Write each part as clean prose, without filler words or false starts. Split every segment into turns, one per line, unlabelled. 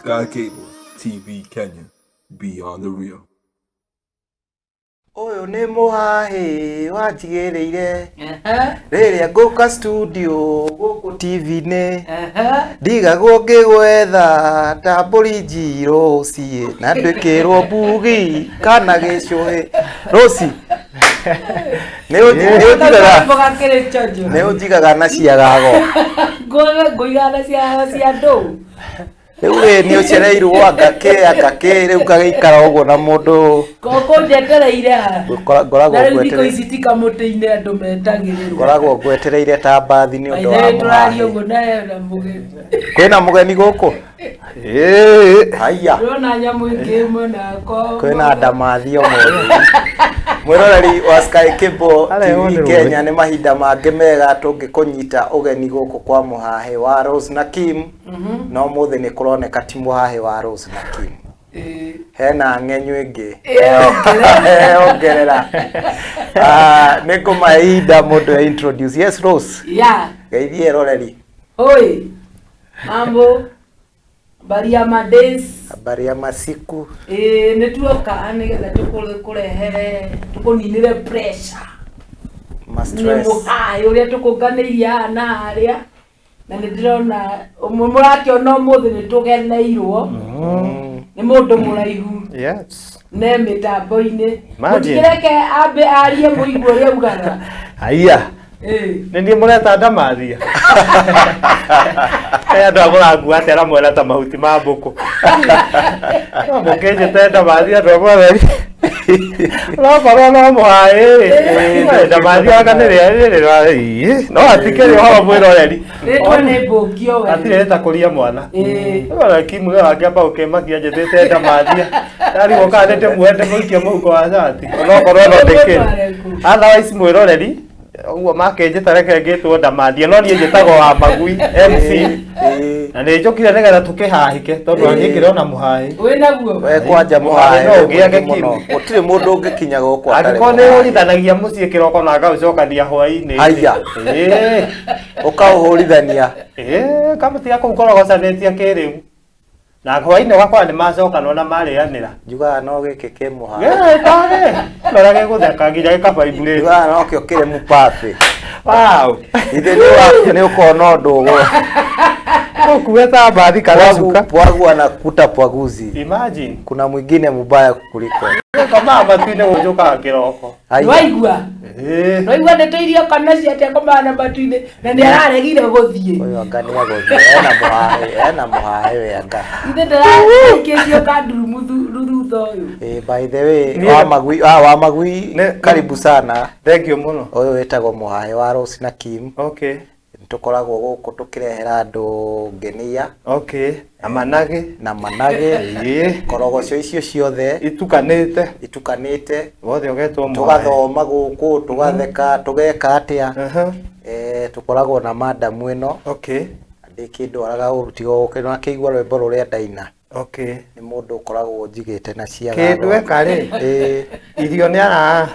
Sky Cable TV Kenya, beyond the real.
Ũyũ nĩ mũhahĩ wanjigĩrĩire rĩrĩa ngũka studio gũkũ TV-inĩ ndigagwo ngĩgwetha ta mbũri njirũ ciĩ na ndwĩkĩrwo mbugi kana gĩcũhĩ. Rũci nĩ ũnjigaga nĩ ũnjigaga na ciagago.
Ngũigaga na ciagago cia ndũ.
Rĩu rĩ nĩ ũcereirwo anga kĩ anga kĩ rĩu ngagĩikara ũguo na mũndũ.
Koko njetereire ha.
Ngoragwo
Na rĩu thikũ
ngwetereire
ici ti kamũtĩ-inĩ andũ metagĩrĩrwo.
Ngoragwo ngwetereire ta mbathi nĩ ũndũ wa
Ithe tũraria
mũhahĩ.
ũguo na na mũgeni.
Kwĩna mũgeni gũkũ?
Ĩĩ.
Haiya.
Ndĩrona nyamũ ĩngĩ mwena wakwa.
Kwĩna ndamathi ũmũthĩ. Mwĩroreri wa Sky Cable
Arehwo
TV
nĩ rũĩ.
Kenya nĩ mahinda mangĩ mega tũngĩkũnyita ũgeni gũkũ kwa mũhahĩ wa Rose na Kim. No ũmũthĩ nĩ kũroneka ti mũhahĩ wa Rose na Kim.
Ĩĩ.
Hena ng'enyu ĩngĩ.
Ĩĩ,
Ongerera. Ah, nĩ ngũmahe ihinda mũndũ e introduce. Yes Rose.
Yeah.
Geithie eroreri.
Oi. Mambo. Habari ya madays.
Habari ya masiku.
Ĩĩ nĩ tuoka nĩgetha tũkũrehere tũkũninĩre pressure.
Ma
Nĩ
stress.
mũhaĩ ũrĩa tũkũnganĩirie haha na harĩa na nĩ ndĩrona mũrakĩona ũmũthĩ nĩ tũgeneirwo nĩ mũndũ mũraihu
Yes.
ne mĩtambo-inĩ.
Imagine.
Mũtikĩreke ambe arie mũigue ũrĩa augaga.
Haiya.
Ĩĩ.
Nĩ niĩ mũreta ndamathia. He andũ a mũrakua atĩa na mwena ta mahuti ma mbũkũ. No mũkĩnjĩte ndamathia andũ a mwathani. Ũrakorwo no mũhaĩ rĩ. Ndamathia anga nĩ rĩa rĩrĩ no hatikĩrĩ ũhoro mwĩroreri.
Rĩtwa nĩ mbũkio we.
Hatirĩ rĩtakũria mwana.
Ĩĩ.
Ora kimu ĩyo angĩamba gũkĩmakia njĩtĩte ndamathia. Ndarigwo kana nĩ ndĩmuoe ndĩmũikie mũhuko wa cati. Onokorwo no ndĩkĩrĩ. Otherwise mwĩroreri ũguo makĩnjĩta reke ngĩtwo ndamathia no niĩ njĩtagwo wa magui MC.
Ĩĩ.
Na nĩ njũkire nĩgetha tũkĩhahĩke tondũ niĩ ngĩrĩ ona mũhahĩ.
Wĩ naguo?
We kwanja
Mũhahĩ
mũhahĩ
no
wĩ
ũgĩage
mũingĩ mũno.
Kim.
Gũtirĩ mũndũ ũngĩkinya gũkũ atarĩ
Angĩkorwo nĩ
mũhahĩ.
ũrithanagia mũciĩ kĩroko na ngaũcokania hwaĩ-inĩ.
Haiya.
Ĩĩ.
Ũkaũhũrithania.
Ĩĩ, kamũtiga kũu korogocanĩtie kĩrĩu. Na hwaĩ-inĩ ũgakora nĩ macokanwo na marĩanĩra.
Njugaga no gĩkĩ kĩ mũhahĩ.
Gĩtarĩ. Rora gĩgũtheka nginya gĩkavibrate.
Njugaga no kĩo kĩrĩ mũpapĩ.
Wow.
Ithe nĩ ũkona ũndũ ũguo.
Ũkuue ta mbathi kana cuka.
Pwagu anakuta pwaguzi.
Imagine.
Kuna mwingine mubaya kukuliko.
Komaga matu-inĩ gũnjũkaga kĩroko.
Haiya.
Waigua?
Ĩĩ.
Waigua ndeto iria kana ciate akomaga na matu-inĩ na nĩ araregire gũthiĩ.
Ũyũ anga nĩ agũthiĩ. Ena mũhahĩ, ena mũhahĩ we anga.
Ithe ndĩraikĩtio kandurumu thutha ũyũ.
Eh, by the way,
Niĩ-
wa magui, ah, wa magui karibu sana.
Thank you mũno.
Ũyũ wĩtagwo mũhahĩ wa Rose na Kim.
Okay.
Tũkoragwo gũkũ tũkĩrehera andũ ngenia
Okay. Na managĩ.
na managĩ
Ĩĩ.
korogoco icio ciothe
Itukanĩte.
itukanĩte
Wothe ũgetwo mũhahĩ.
tũgathoma gũkũ tũgatheka tũgeka atĩa.
Aha.
Eh, tũkoragwo na madamu ĩno
Okay.
ndĩkĩndwaraga ũru tiga gũkĩona akĩigua rwĩmbo rũrĩa ndaina.
Okay.
Nĩ mũndũ ũkoragwo njigĩte na ciagago.
Kĩndũ eka rĩ.
Ĩĩ.
Irio nĩ ara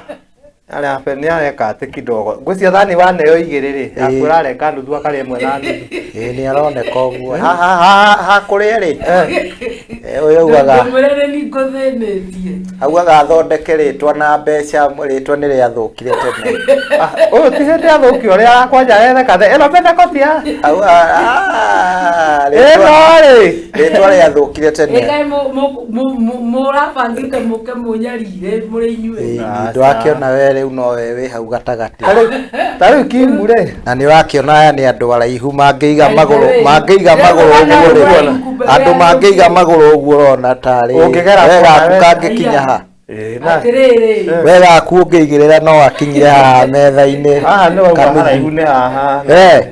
ara nĩ areka atĩ kidogo. Ngwĩciria thani waneo igĩrĩ rĩ, yaku
Ĩĩ.
ũrarenga nuthu akarĩa ĩmwe na nuthu.
Ĩĩ nĩ aroneka ũguo. Ha ha ha ha kũrĩa rĩ. Eh, ũyũ augaga
Ndũmwĩre nĩ niĩ ngũthĩnĩtie.
augaga athondeke rĩtwa na mbeca rĩtwa nĩ rĩathũkire tene.
Ah, ũyũ ti hĩndĩ athũkio ũrĩa akwanja ereka ĩno mĩtheko ti ya
Auga "Ah,
ĩno
rĩtwa
rĩ.
rĩtwa rĩathũkire tene.
Ĩkaĩ mũrabangĩte mũke mũnyarire mũrĩ inyuĩ.
Ĩĩ, ndwakĩona we rĩu no we wĩ hau gatagatĩ.
Ta rĩu Kimu rĩ.
Na nĩ ũrakĩona aya nĩ andũ araihu mangĩiga
By the
magũrũ
way,
mangĩiga
rĩu
magũrũ
ũkona
ũguo rĩ.
ũraihu mbere
Andũ
ya
mangĩiga
andũ.
magũrũ ũguo ũrona tarĩ
Ũngĩgera
we
kũna
gaku
we.
kangĩkinya ha.
Ĩĩ, na
Atĩrĩrĩ.
We gaku ũngĩigĩrĩra no akinyire haha metha-inĩ.
haha nĩ wauga
Kanuthu.
haraihu nĩ haha.
Eh.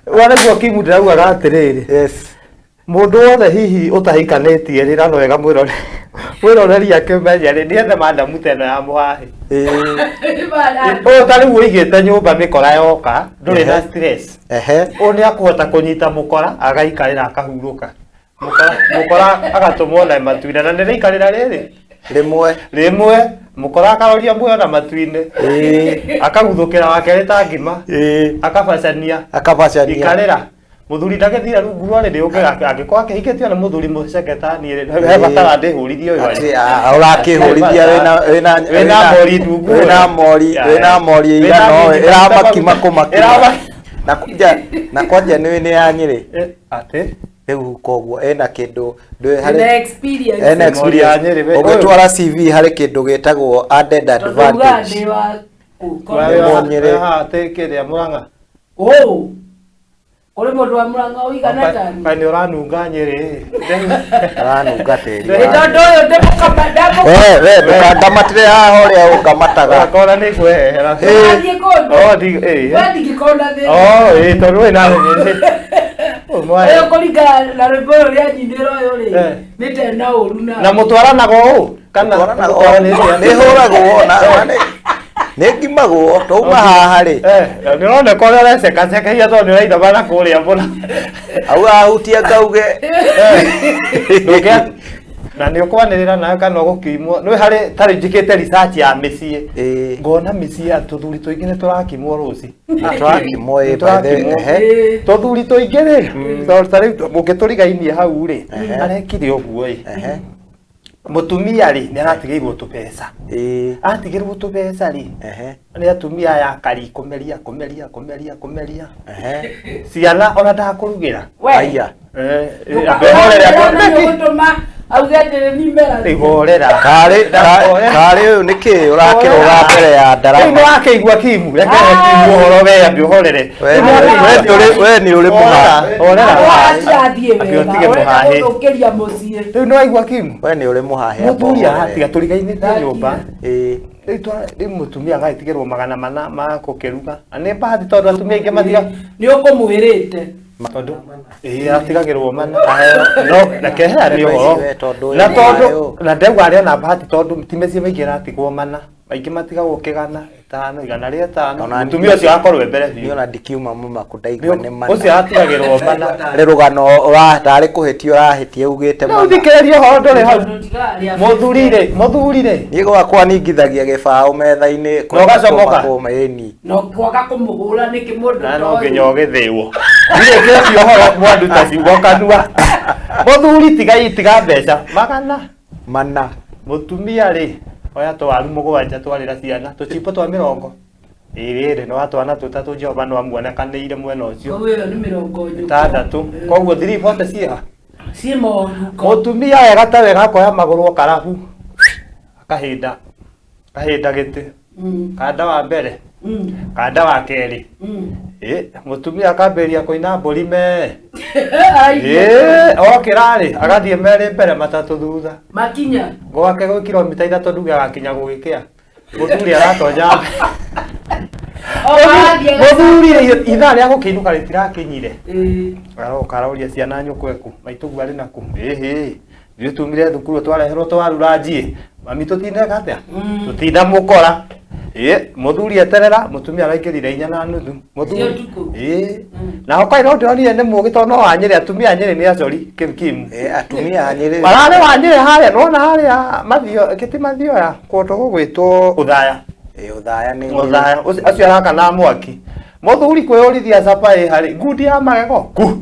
Wa nĩguo Kimu ndĩraugaga atĩrĩrĩ.
Yes.
Mũndũ wothe hihi ũtahikanĩtie rĩ na no wega mwĩrore mwĩroreri akĩmenye rĩ nĩethe madamu ta ĩno ya mũhahĩ.
Ĩĩ.
Ũyũ ta rĩu ũigĩte nyũmba mĩkora yoka ndũrĩ na stress.
Ehe.
Ũyũ nĩ akũhota kũnyita mũkora agaikarĩra akahurũka. Mũkora mũkora agatũmwo na matu-inĩ na nĩ rĩikarĩra rĩrĩ
Rĩmwe.
rĩmwe mũkora akaroria muoyo na matu-inĩ.
Ĩĩ.
Akaguthũkĩra wa kerĩ ta ngima.
Ĩĩ.
Akabacania.
Akabacania.
Ikarĩra. Muthuri ndagĩthire rungu rwa rĩrĩ angĩkorwo akĩhikĩtio nĩ muthuri mũceke ta niĩ rĩ, he bata ndĩhũrithie ũyũ
Atĩ, ah, ũrakĩhũrithia wĩna wĩna
Wĩna mori ndungu
wĩna mori
Ya,
wĩna mori
Wĩna
igana
minji
ĩramakima kũmakima
Ĩrama-
na kwanja na kwanja nĩ nĩ ya Nyĩrĩ
Eh, atĩ
rĩu koguo ena kĩndũ ndũĩ
Ena
harĩ
experience.
ena
Mori ya
experience
Nyĩrĩ, we-
ũngĩtwara CV harĩ kĩndũ gĩtagwo added
Tondũ ugaga
advantage
ndĩ wa kũ-
Wewe
Nĩ
wa-
Nyĩrĩ.
wewe haha atĩ kĩrĩa Mũrang'a
Ũ. Kũrĩ mũndũ wa Mũrang'a ũigana tani.
Kaĩ nĩ ũranunga Nyĩrĩ
aranunga tĩri
Nĩ tondũ ũyũ ndĩmũkama ndamũkama.
we we ndũkangamatĩre haha ũrĩa ũngamataga
Kona nĩ ngwehera
Eh.
Ũrathiĩ kũndũ.
Oh, ndi- eh.
We ndingĩkorwo na thĩna.
Oh, ĩ tondũ wĩna Nyĩrĩ Ũyũ mwae.
Ũyũ kũringana na rwĩmbo rũrĩa nyinĩra ũyũ rĩ,
Eh.
nĩ tena ũru na.
Na mũtwaranaga ũũ kana mũtwaranĩte
nĩ hũragwo na na nĩ ngimagwo twauma haha rĩ
Eh, nĩ ũroneka ũrĩa ũrecekacekeria tondũ nĩ ũrainama na kũrĩa mũno
auga ahutie ngauge
Ndũngĩa- na nĩ ũkwanĩrĩra nayo kana ũgũkimwo nĩ harĩ tarĩ njĩkĩte research ya mĩciĩ
Ĩĩ.
ngona mĩciĩ ya tũthuri tũingĩ nĩ tũrakimwo rũci
Nĩtũrakimwo, ĩ, by the way,
Nĩtũrakimwo.
ehe.
Ĩĩ.
tũthuri tũingĩ rĩ tondũ ta rĩu mũngĩtũrigainie hau rĩ
Ehe.
arekire ũguo ĩ
Ehe.
mũtumia rĩ nĩ aratigĩirwo tũbeca
Ĩĩ.
atigĩrwo tũbeca rĩ
Ehe.
nĩ atumia aya akari kũmeria kũmeria kũmeria kũmeria
Ehe.
ciana ona ndakũrugĩra
We.
Aya.
Eh, eh,
Ndũka-
ambe horere,
ũrona
ambe-
nĩ ũgũtũma auge atĩrĩ nimera.
Rĩu horera.
Karĩ karĩ ũyũ nĩ kĩ ũrakĩrũga mbere ya
Rĩu nĩ
ndarama
wakĩigua kimu reke kimu ũhoro we ambe ũhorere
We nĩ- we nĩ ũrĩ mũha
horera
Andũ aya matirathiĩ
Ambe
wega.
ũtige
Ũrenda
mũhahĩ.
gũthũkĩria mũciĩ.
Rĩu nĩ waigua kimu
we nĩ ũrĩ mũhahe amba
mũthuri
ũhorere.
aratiga tũrigainĩte nyũmba
Ĩĩ.
rĩu rĩu mũtumia agagĩtigĩrwo 400 ma gũkĩruga na nĩ bahati tondũ atumia aingĩ matiga
Nĩ ũkũmwĩrĩte.
tondũ ĩĩ atigagĩrwo mana no reke heane ũhoro
We tondũ
na
ũyũ
tondũ
ũyũ.
na ndauga arĩa na bahati tondũ ti mĩciĩ mĩingĩ ĩratigwo mana aingĩ matigagwo kĩgana ĩtano 105
Ona
mũtumia ũcio agakorwo e mbere
Niĩ
biũ
ona ndikiuma mũmaku ndaigua nĩ mana
ũcio atigagĩrwo mana
rĩ rũgano ũratarĩ kũhĩtia ũrahĩtia ugĩte
rĩu
mana
thikĩrĩria ũhoro ndũrĩ hau
Tondũ tigaga
mũthuri rĩ mũthuri rĩ
niĩ gwakwa ningithagia gĩbaũ metha-inĩ
Na ũgacomoka?
kũma ĩni
No kwaga kũmũhũra nĩkĩ mũndũ
na
ta
no
ũyũ?
nginya ũgĩthĩwo ndirĩkĩtie ũhoro mwanduta ciugo kanua mũthuri tiga tiga mbeca 400
mana
mũtumia rĩ oya twaru 7 twarĩra ciana tũcipo twa 20 no twana tũtatũ Jehova no amuonekanĩire mwena ũcio
Koguo ĩyo nĩ 40.
6 koguo 340 ciĩha
Ciĩ mũhuko.
mũtumia wega ta wega akoya magũrũ o karabu akahĩnda akahĩnda gĩtĩ kanda wa mbere kanda wa kerĩ ĩ mũtumia akambĩrĩria kũina mbũri mee ĩ okĩra rĩ agathiĩ merĩ mbere matatũ thutha
Makinya.
gwake gwĩ kilomita 3 nduge agakinya gũgĩkĩa mũthuri aratonya
O marathiĩ
mũthuri rĩ ithaa rĩa gũkĩinũka rĩtirakinyire
Ĩĩ.
aroka aroria ciana nyũkwa eku maitũguo arĩ naku ĩhĩ ithuĩ tumire thukuru twareherwo twaru ranji mami tũtineka atĩa tũtina mũkora ĩ mũthuri eterera mũtumia araingĩrire 4:30 mũthuri
Cia ũtukũ?
ĩ naho kaĩ no ndĩronire nĩ mũgĩ tondũ no wa Nyĩrĩ atumia a Nyĩrĩ nĩ acori Kim Kim
Ĩ, atumia a Nyĩrĩ
mararĩ wa Nyĩrĩ harĩa nĩwona harĩa mathio kĩti mathioya kũndũ gũgwĩtwo ũthaya
Ĩ, ũthaya nĩ
Mũthaya acio arakana mwaki mũthuri kwĩyũrithia capa ĩ harĩ ngundi ya magego ku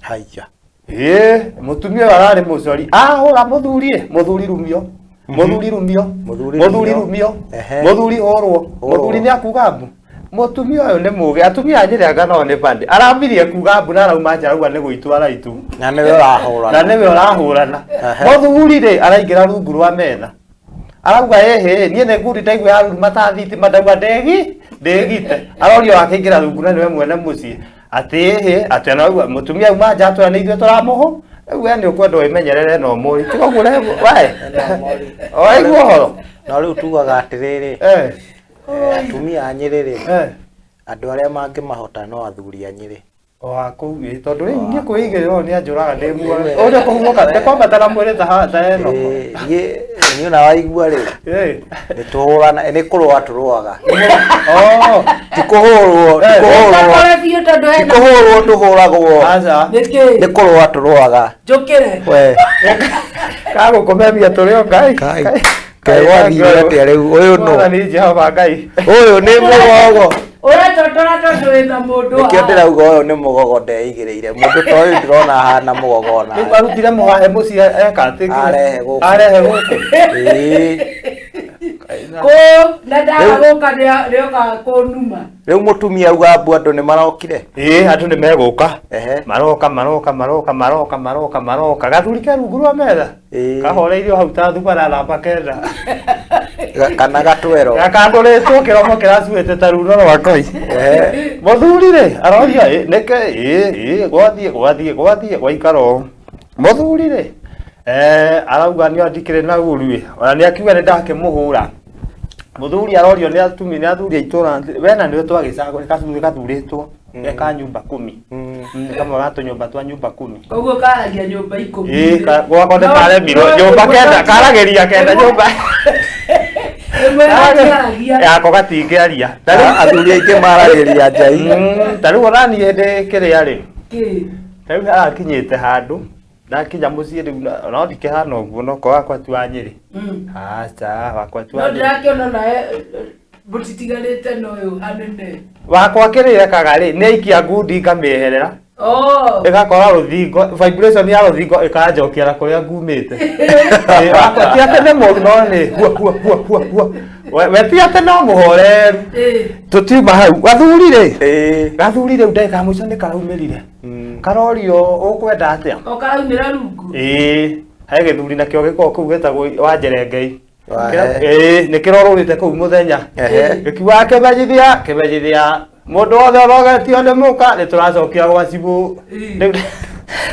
haiya
ĩ mũtumia ũyũ ararĩ mũcori ahũra mũthuri ĩ mũthuri rumio mũthuri rumio
Mũthuri
mũthuri
rumio.
rumio
Ehe.
mũthuri hũrwo
Hũrwo.
mũthuri nĩ akuga mbu mũtumia ũyũ nĩ mũgĩ atumia a Nyĩrĩ anga no nĩ bandi arambirie kuga mbu na arauma nja arauga nĩ gũitwo araitu
na nĩwe ũrahũrana
na nĩwe ũrahũrana
Ehe.
mũthuri rĩ araingĩra rungu rwa metha arauga ĩhĩ niĩ nĩ ngundi ndaigua yaruruma ta thitima ndaigua ndĩgi ndĩgite arorio akĩingĩra rungu na nĩwe mwene mũciĩ atĩ ĩhĩ atĩ arauga mũtumia auma nja atwĩra nĩ ithuĩ tũramũhũ rĩu we nĩ ũkwenda wĩmenyerere na ũmũri tiga ũguo we waigua ũhoro
no rĩu tugaga atĩrĩrĩ
Eh,
eh, atumia a Nyĩrĩ rĩ
eh.
andũ arĩa mangĩmahota no athuri a Nyĩrĩ
o wa kũu ĩ tondũ rĩu niĩ kwĩigĩrĩra ũũ nĩ anjũraga ndĩ muoyo ũrĩa kũhumoka nĩ kwambata na mwĩrĩ ta eno
Ĩ, niĩ niĩ ona waigua rĩ
Ĩ.
nĩ tũhũrana nĩ kũrũa tũrũaga
Oh,
ti kũhũrwo ti
Eh.
kũhũrwo
Ũtakore biũ tondũ
ti
hena
kũhũrwo tũhũragwo
aca
nĩkĩ
nĩ kũrũa tũrũaga
njũkĩre
we
kagũkũmemia tũrĩ o ngai
Kai, kegwathire atĩa rĩu ũyũ nũ
Mwathani Jehova Ngai
ũyũ nĩ mũgogo
Ũretotora tondũ wĩna mũndũ
Nĩkĩo
haha.
ndĩrauga ũyũ nĩ mũgogo ndeigĩrĩire. Mũndũ ta ũyũ ndĩrona ahana mũgogo
Rĩu
ona.
arutire mũhahe mũciĩ eka atĩ
Arehe gũkũ.
Arehe gũkũ.
Ĩĩ.
Kũ na ndaga gũka nĩokaga kũnuma.
Rĩu mũtumia auga mbu andũ nĩ marokire.
Ĩĩ andũ nĩ megũka.
Ehe.
Maroka maroka maroka maroka maroka maroka. Gathuri ke rungu rwa metha.
Ĩĩ.
Kahoreirio hau ta thubara namba kenda.
Kana gatwero.
Gakandũrĩtwo kĩromo kĩracuĩte ta runo rwa koi.
Ehe.
Mũthuri rĩ aroria ĩ nĩke ĩ ĩ gwathiĩ gwathiĩ gwathiĩ gwaikara ũũ. Mũthuri rĩ arauga nĩ andikĩrĩ na ũru ĩ ona nĩ akiuga nĩ ndakĩmũhũra. Mũthuri arorio nĩ atumi nĩ athuri a itũra wena nĩwe twagĩcagũra gathuri gathurĩtwo ge ka nyumba kumi. Kamwe ga tũnyũmba twa nyumba kumi.
Koguo karagia nyũmba ikũmi.
Ĩ gwakwa nĩ karemirwo nyũmba kenda karagĩria kenda nyũmba.
Ĩmwe gatiaragia.
Yako gatingĩaria. Ta rĩu
Athuri aingĩ maragĩria njai.
Ta rĩu ona niĩ ndĩ kĩrĩa rĩ
Kĩ?
ta rĩu harakinyĩte handũ ndakinya mũciĩ rĩu no ndikĩhana ũguo no korwo wakwa ti wa Nyĩrĩ. Aca wakwa ti
No
wa Nyĩrĩ.
ndĩrakĩona nawe mũtitiganĩte na ũyũ hanene.
Wakwa kĩrĩa ekaga rĩ nĩ aikia ngundi ngamĩeherera
Oh.
ĩgakora rũthingo vibration ya rũthingo ĩkanjokia na kũrĩa ngumĩte. Ĩ, wakwa ti atĩ nĩ mũru no nĩ hua hua hua hua hua. We ti atĩ no mũhoreru.
Ĩ.
Tũtiuma hau gathuri rĩ
Ĩĩ.
gathuri rĩu ndagĩka ya mũico nĩ karaumĩrire. Karorio ũkwenda atĩa?
O karaumĩra rungu.
Ĩĩ he gĩthuri nakĩo gĩkoragwo kũu gĩtagwo wa Njerengei.
Wahe.
Ĩĩ nĩ kĩrorũrĩte kũu mũthenya.
Ehe.
Gĩkiugaga kĩmenyithia kĩmenyithia mũndũ wothe ũrogetio nĩ mũka nĩ tũracokia gwa cibũ.
Ĩĩ.
Rĩu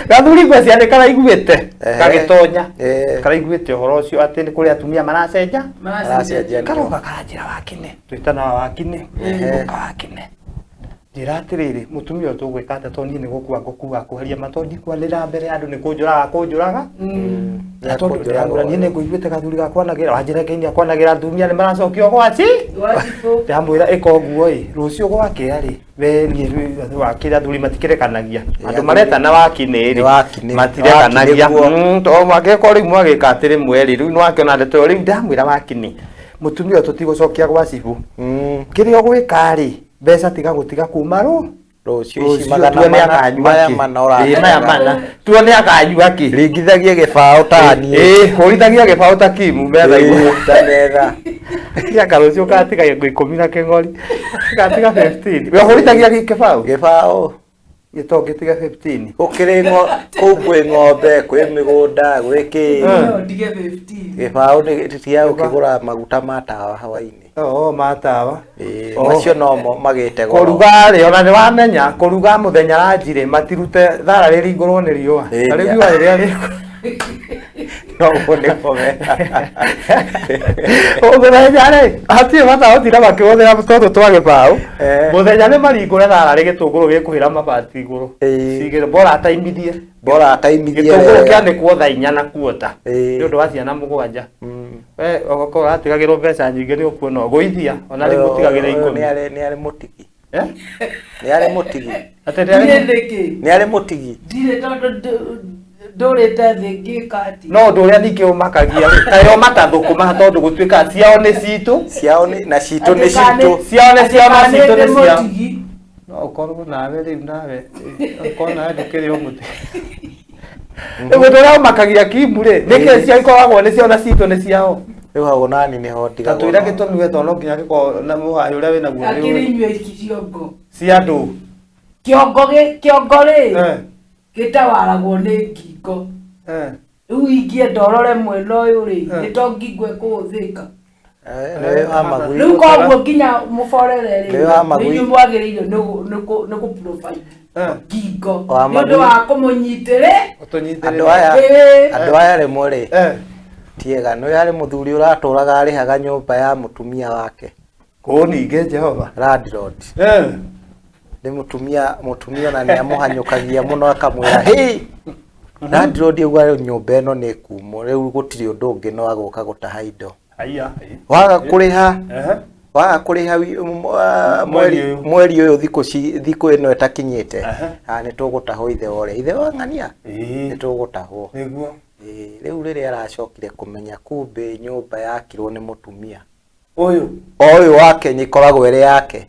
gathuri ngwĩciria nĩ karaiguĩte
Ehe.
gagĩtonya
Ĩĩ.
karaiguĩte ũhoro ũcio atĩ nĩ kũrĩ atumia maracenja
Maracenjania.
karoka karanjĩra wakine twĩtanaga wakine
Ehe.
ũka wakine njĩra atĩrĩrĩ mũtumia ũyũ tũgwĩka atĩa tondũ niĩ nĩ gũkua ngũkua kũheria matondi kwanĩra mbere ya andũ nĩ kũnjũraga kũnjũraga na tondũ ndĩramwĩra niĩ nĩ ngũiguĩte gathuri gakwanagĩra wanjĩra ngai akwanagĩra atumia nĩ maracokio gwaci
Gwa cibũ.
ndamwĩra ĩka ũguo ĩ rũciũ gwakĩa rĩ we niĩ wakĩra athuri matikĩrekanagia andũ maretana wakinĩ
Nĩ wakinĩ.
rĩ matirekanagia
Wakinĩ guo.
To mangĩkorwo rĩu mwagĩka atĩ rĩmwe rĩ rĩu nĩwakĩona ndeto ĩyo rĩu ndamwĩra wakinĩ mũtumia ũyũ tũtigũcokia gwa cibũ kĩrĩa ũgwĩka rĩ mbeca tiga gũtiga kuma rũ
Rũciũ ici
rũciũ
magana
tuone
mana
akanyua
maya
kĩ.
mana
Ĩ, maya
ũratega.
mana tuone akanyua kĩ
Ringithagie gĩbaũ ta niĩ.
Ĩ, hũrithagia gĩbaũ ta kimu metha igũrũ
Ĩĩ, ta metha.
Anga rũciũ gatiga ngo ikũmi na kĩng'ori gatiga 15 we hũrithagia gĩbaũ
Gĩbaũ.
gĩtongĩtiga 15
Gũkĩrĩ kũu kwĩ ng'ombe, kwĩ mĩgũnda, gwĩ kĩ.
No ndige 15.
Gĩbaũ nĩ tiga gũkĩgũra maguta ma tawa hwainĩ.
Oo matawa
Ĩĩ,
Oh.
macio nomo magĩte goro.
kũruga rĩ ona nĩ wamenya kũruga mũthenya ranji rĩ matirute thara rĩringũrwo nĩ riũa
Ĩĩ,
ta rĩu riũa rĩrĩa rĩ
No ũguo nĩguo
mũthenya rĩ hatirĩ bata gũtinda makĩhũthĩra tũtũ twa gĩbaũ
Eh.
mũthenya nĩ maringũre thara rĩ gĩtũngũrũ gĩkũhĩra mabati igũrũ
Ĩĩ.
cigĩrĩ bora ataimithie
Bora ataimithie
gĩtũngũrũ
wega.
kĩanĩkwo thaa inya na kuota
Ĩĩ.
nĩ ũndũ wa ciana mũgwanja we ogakorwo ũratigagĩrwo mbeca nyingĩ nĩ ũkuona ũgũithia ona rĩu ũtigagĩra
Ũyũ
ikũmi
nĩ arĩ nĩ arĩ mũtigi.
Eh?
Nĩ arĩ mũtigi.
Atĩ
Ndirĩ
ndĩarĩ-
nĩkĩ?
Nĩ arĩ mũtigi.
Ndirĩ tondũ ndũrĩte thĩ ngĩka atĩ.
no ũndũ ũrĩa ningĩ ũmakagia rĩ kaĩ o matathũkũmaga tondũ gũtuĩka ciao nĩ citũ
Ciao nĩ na citũ nĩ
Atĩ kana
citũ.
Ciao nĩ ciao na
atĩ
citũ
kana
nĩ ciao.
mũtigi.
no ũkorwo nawe rĩu nawe ũkorwo nawe ndũkĩrĩ o mũtĩ rĩu ũndũ ũrĩa ũmakagia kimu rĩ nĩkĩ cia ikoragwo nĩ ciao na citũ nĩ ciao
Rĩu hau nani nĩho
ta
ndigagwo.
twĩra gĩtũmi we tondũ no nginya gĩkorwo na mũhaĩ ũrĩa wĩnaguo nĩ
Akĩrĩ
ũĩ.
inyuĩ ici ciongo.
cia andũ
Kĩongo kĩongo rĩ
Eh,
gĩtawaragwo nĩ ngingo.
eh.
Rĩu ingĩenda ũrore mwena ũyũ rĩ
Eh.
nĩ to ngingo ĩkũhũthĩka.
Eh, nĩ wa magui.
Rĩu koguo nginya mũborere rĩ
Nĩ wa magui.
nĩ inyuĩ mwagĩrĩire nĩ kũ provide
Eh.
ngingo
Wa
nĩ ũndũ
magui.
wa kũmũnyitĩrĩ.
Ũtũnyitĩrĩre.
Andũ aya
Ĩĩ.
andũ aya rĩmwe rĩ
Eh.
tiega nĩ harĩ mũthuri ũratũraga arĩhaga nyũmba ya mũtumia wake
Kũũ ningĩ Jehova
landlord.
Eh.
Nĩ mũtumia mũtumia ona nĩ amũhanyũkagia mũno akamwĩra hĩ landlord auga rĩu nyũmba ĩno nĩ ĩkumwo rĩu gũtirĩ ũndũ ũngĩ no agũka gũtaha indo.
Haiya.
Waga kũrĩha
Ehe.
waga kũrĩha
Mweri
mweri
ũyũ.
mweri ũyũ thikũ thikũ ĩno ĩtakinyĩte
Aha.
ah nĩ tũgũtahwo ithe wa ũrĩa ithe wa ng'ania
Ĩĩ.
nĩ tũgũtahwo.
Nĩguo.
Ĩĩ, rĩu rĩrĩa aracokire kũmenya kumbĩ nyũmba yakirwo nĩ mũtumia
Ũyũ.
o ũyũ wake nĩ ĩkoragwo ĩrĩ yake.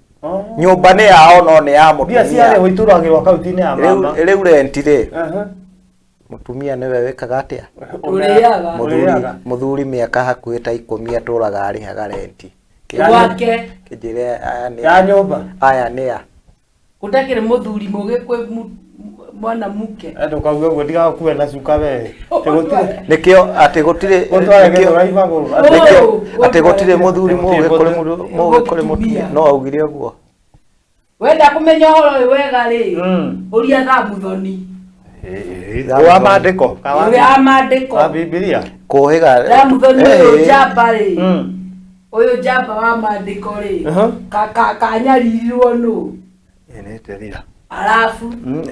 Nyũmba nĩ yao no nĩ ya
Mbia
mũtumia.
ciarĩhwo itũragĩrwo akaunti-inĩ ya mama.
Rĩu renti rĩ,
Aha.
mũtumia nĩwe wĩkaga atĩa?
Ũrĩaga.
Mũthuri
Ũrĩaga.
mũthuri mĩaka hakuhĩ ta 10 atũraga arĩhaga renti.
Gwake.
Kĩnjĩre aya nĩ
Ya nyũmba.
aya nĩ a.
Gũtakĩrĩ mũthuri mũgĩ kwĩ mwana muke.
Ndũkauge ũguo ndigagũkue na cuka we. Atĩ gũtirĩ
Nĩkĩo atĩ gũtirĩ
gũtware
nĩkĩo-
gĩthũrai magũrũ.
Oh.
nĩkĩo atĩ gũtirĩ mũthuri
Gũtirĩ
mũgĩ kũrĩ
mũthuri-
mũndũ mũgĩ kũrĩ mũtumia. No augire ũguo.
Wenda kũmenya ũhoro ũyũ wega rĩ,
Mm.
ũria Thamuthoni.
Wa maandĩko.
Ũrĩa wa maandĩko.
Wa Bibilia.
Kũhĩga.
Thamuthoni ũyũ
Eh,
njamba rĩ,
Mm.
ũyũ njamba wa maandĩko rĩ,
Aha.
kanyaririrwo nũ?
Ĩ, nĩ Delila.
Arabu.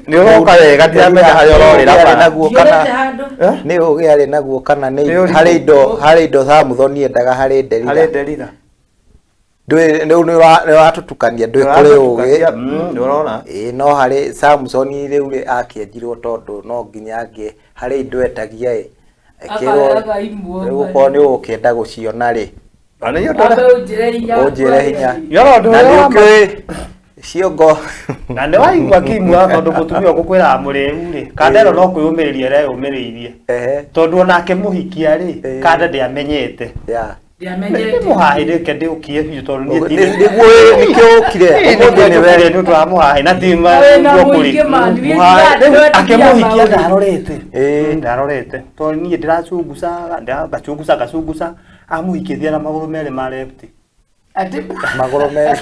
Nĩ ũroka wega ndiramenya harĩa ũrorĩra
Ũgĩ arĩ
bara.
naguo
Ndiũrĩte
kana
handũ.
Eh?
nĩ ũgĩ arĩ naguo kana nĩ
Nĩ ũrĩkũ?
harĩ indo Thamuthoni endaga harĩ Delila.
Harĩ Delila.
Ndũĩ rĩu nĩ ũratũtukania ndũĩ kũrĩ ũgĩ.
Nĩ ũrona.
Ĩĩ no harĩ Samson rĩu rĩ akĩenjirwo tondũ no nginya angĩ harĩ indo etagia ĩ. Akĩrwo
Akaimwo.
rĩu okorwo nĩ ũgũkĩenda gũciona rĩ
Na nĩ ũndũ
Ambe ũnjĩre hinya.
ũnjĩre hinya.
Yoro ũndũ
Na
ũrĩa
nĩ
wa ma-
ũkĩũĩ ciongo.
Na nĩ waigua kimwa tondũ mũtumia ũgũkwĩraga mũrĩu rĩ kanda ĩno no kwĩyũmĩrĩria areyũmĩrĩirie
Ehe.
tondũ onake mũhikia rĩ
Ĩĩ.
kanda ndĩamenyete.
Ya.
Ndiamenyete.
Nĩ mũhahĩrĩke ndĩũkie biũ tondũ niĩ
Nĩguo nĩkĩo ũkire ũmũthĩ nĩwe
nĩ ũndũ wa mũhahĩ na ti
Wĩna mũingĩ man, wĩ ndio
akĩmũhikia ndarorete.
Ĩĩ.
Ndarorete tondũ niĩ ndĩracungucaga ngacunguca ngacunguca amũhikĩtie na magũrũ merĩ ma left.
Atĩ
magũrũ merĩ.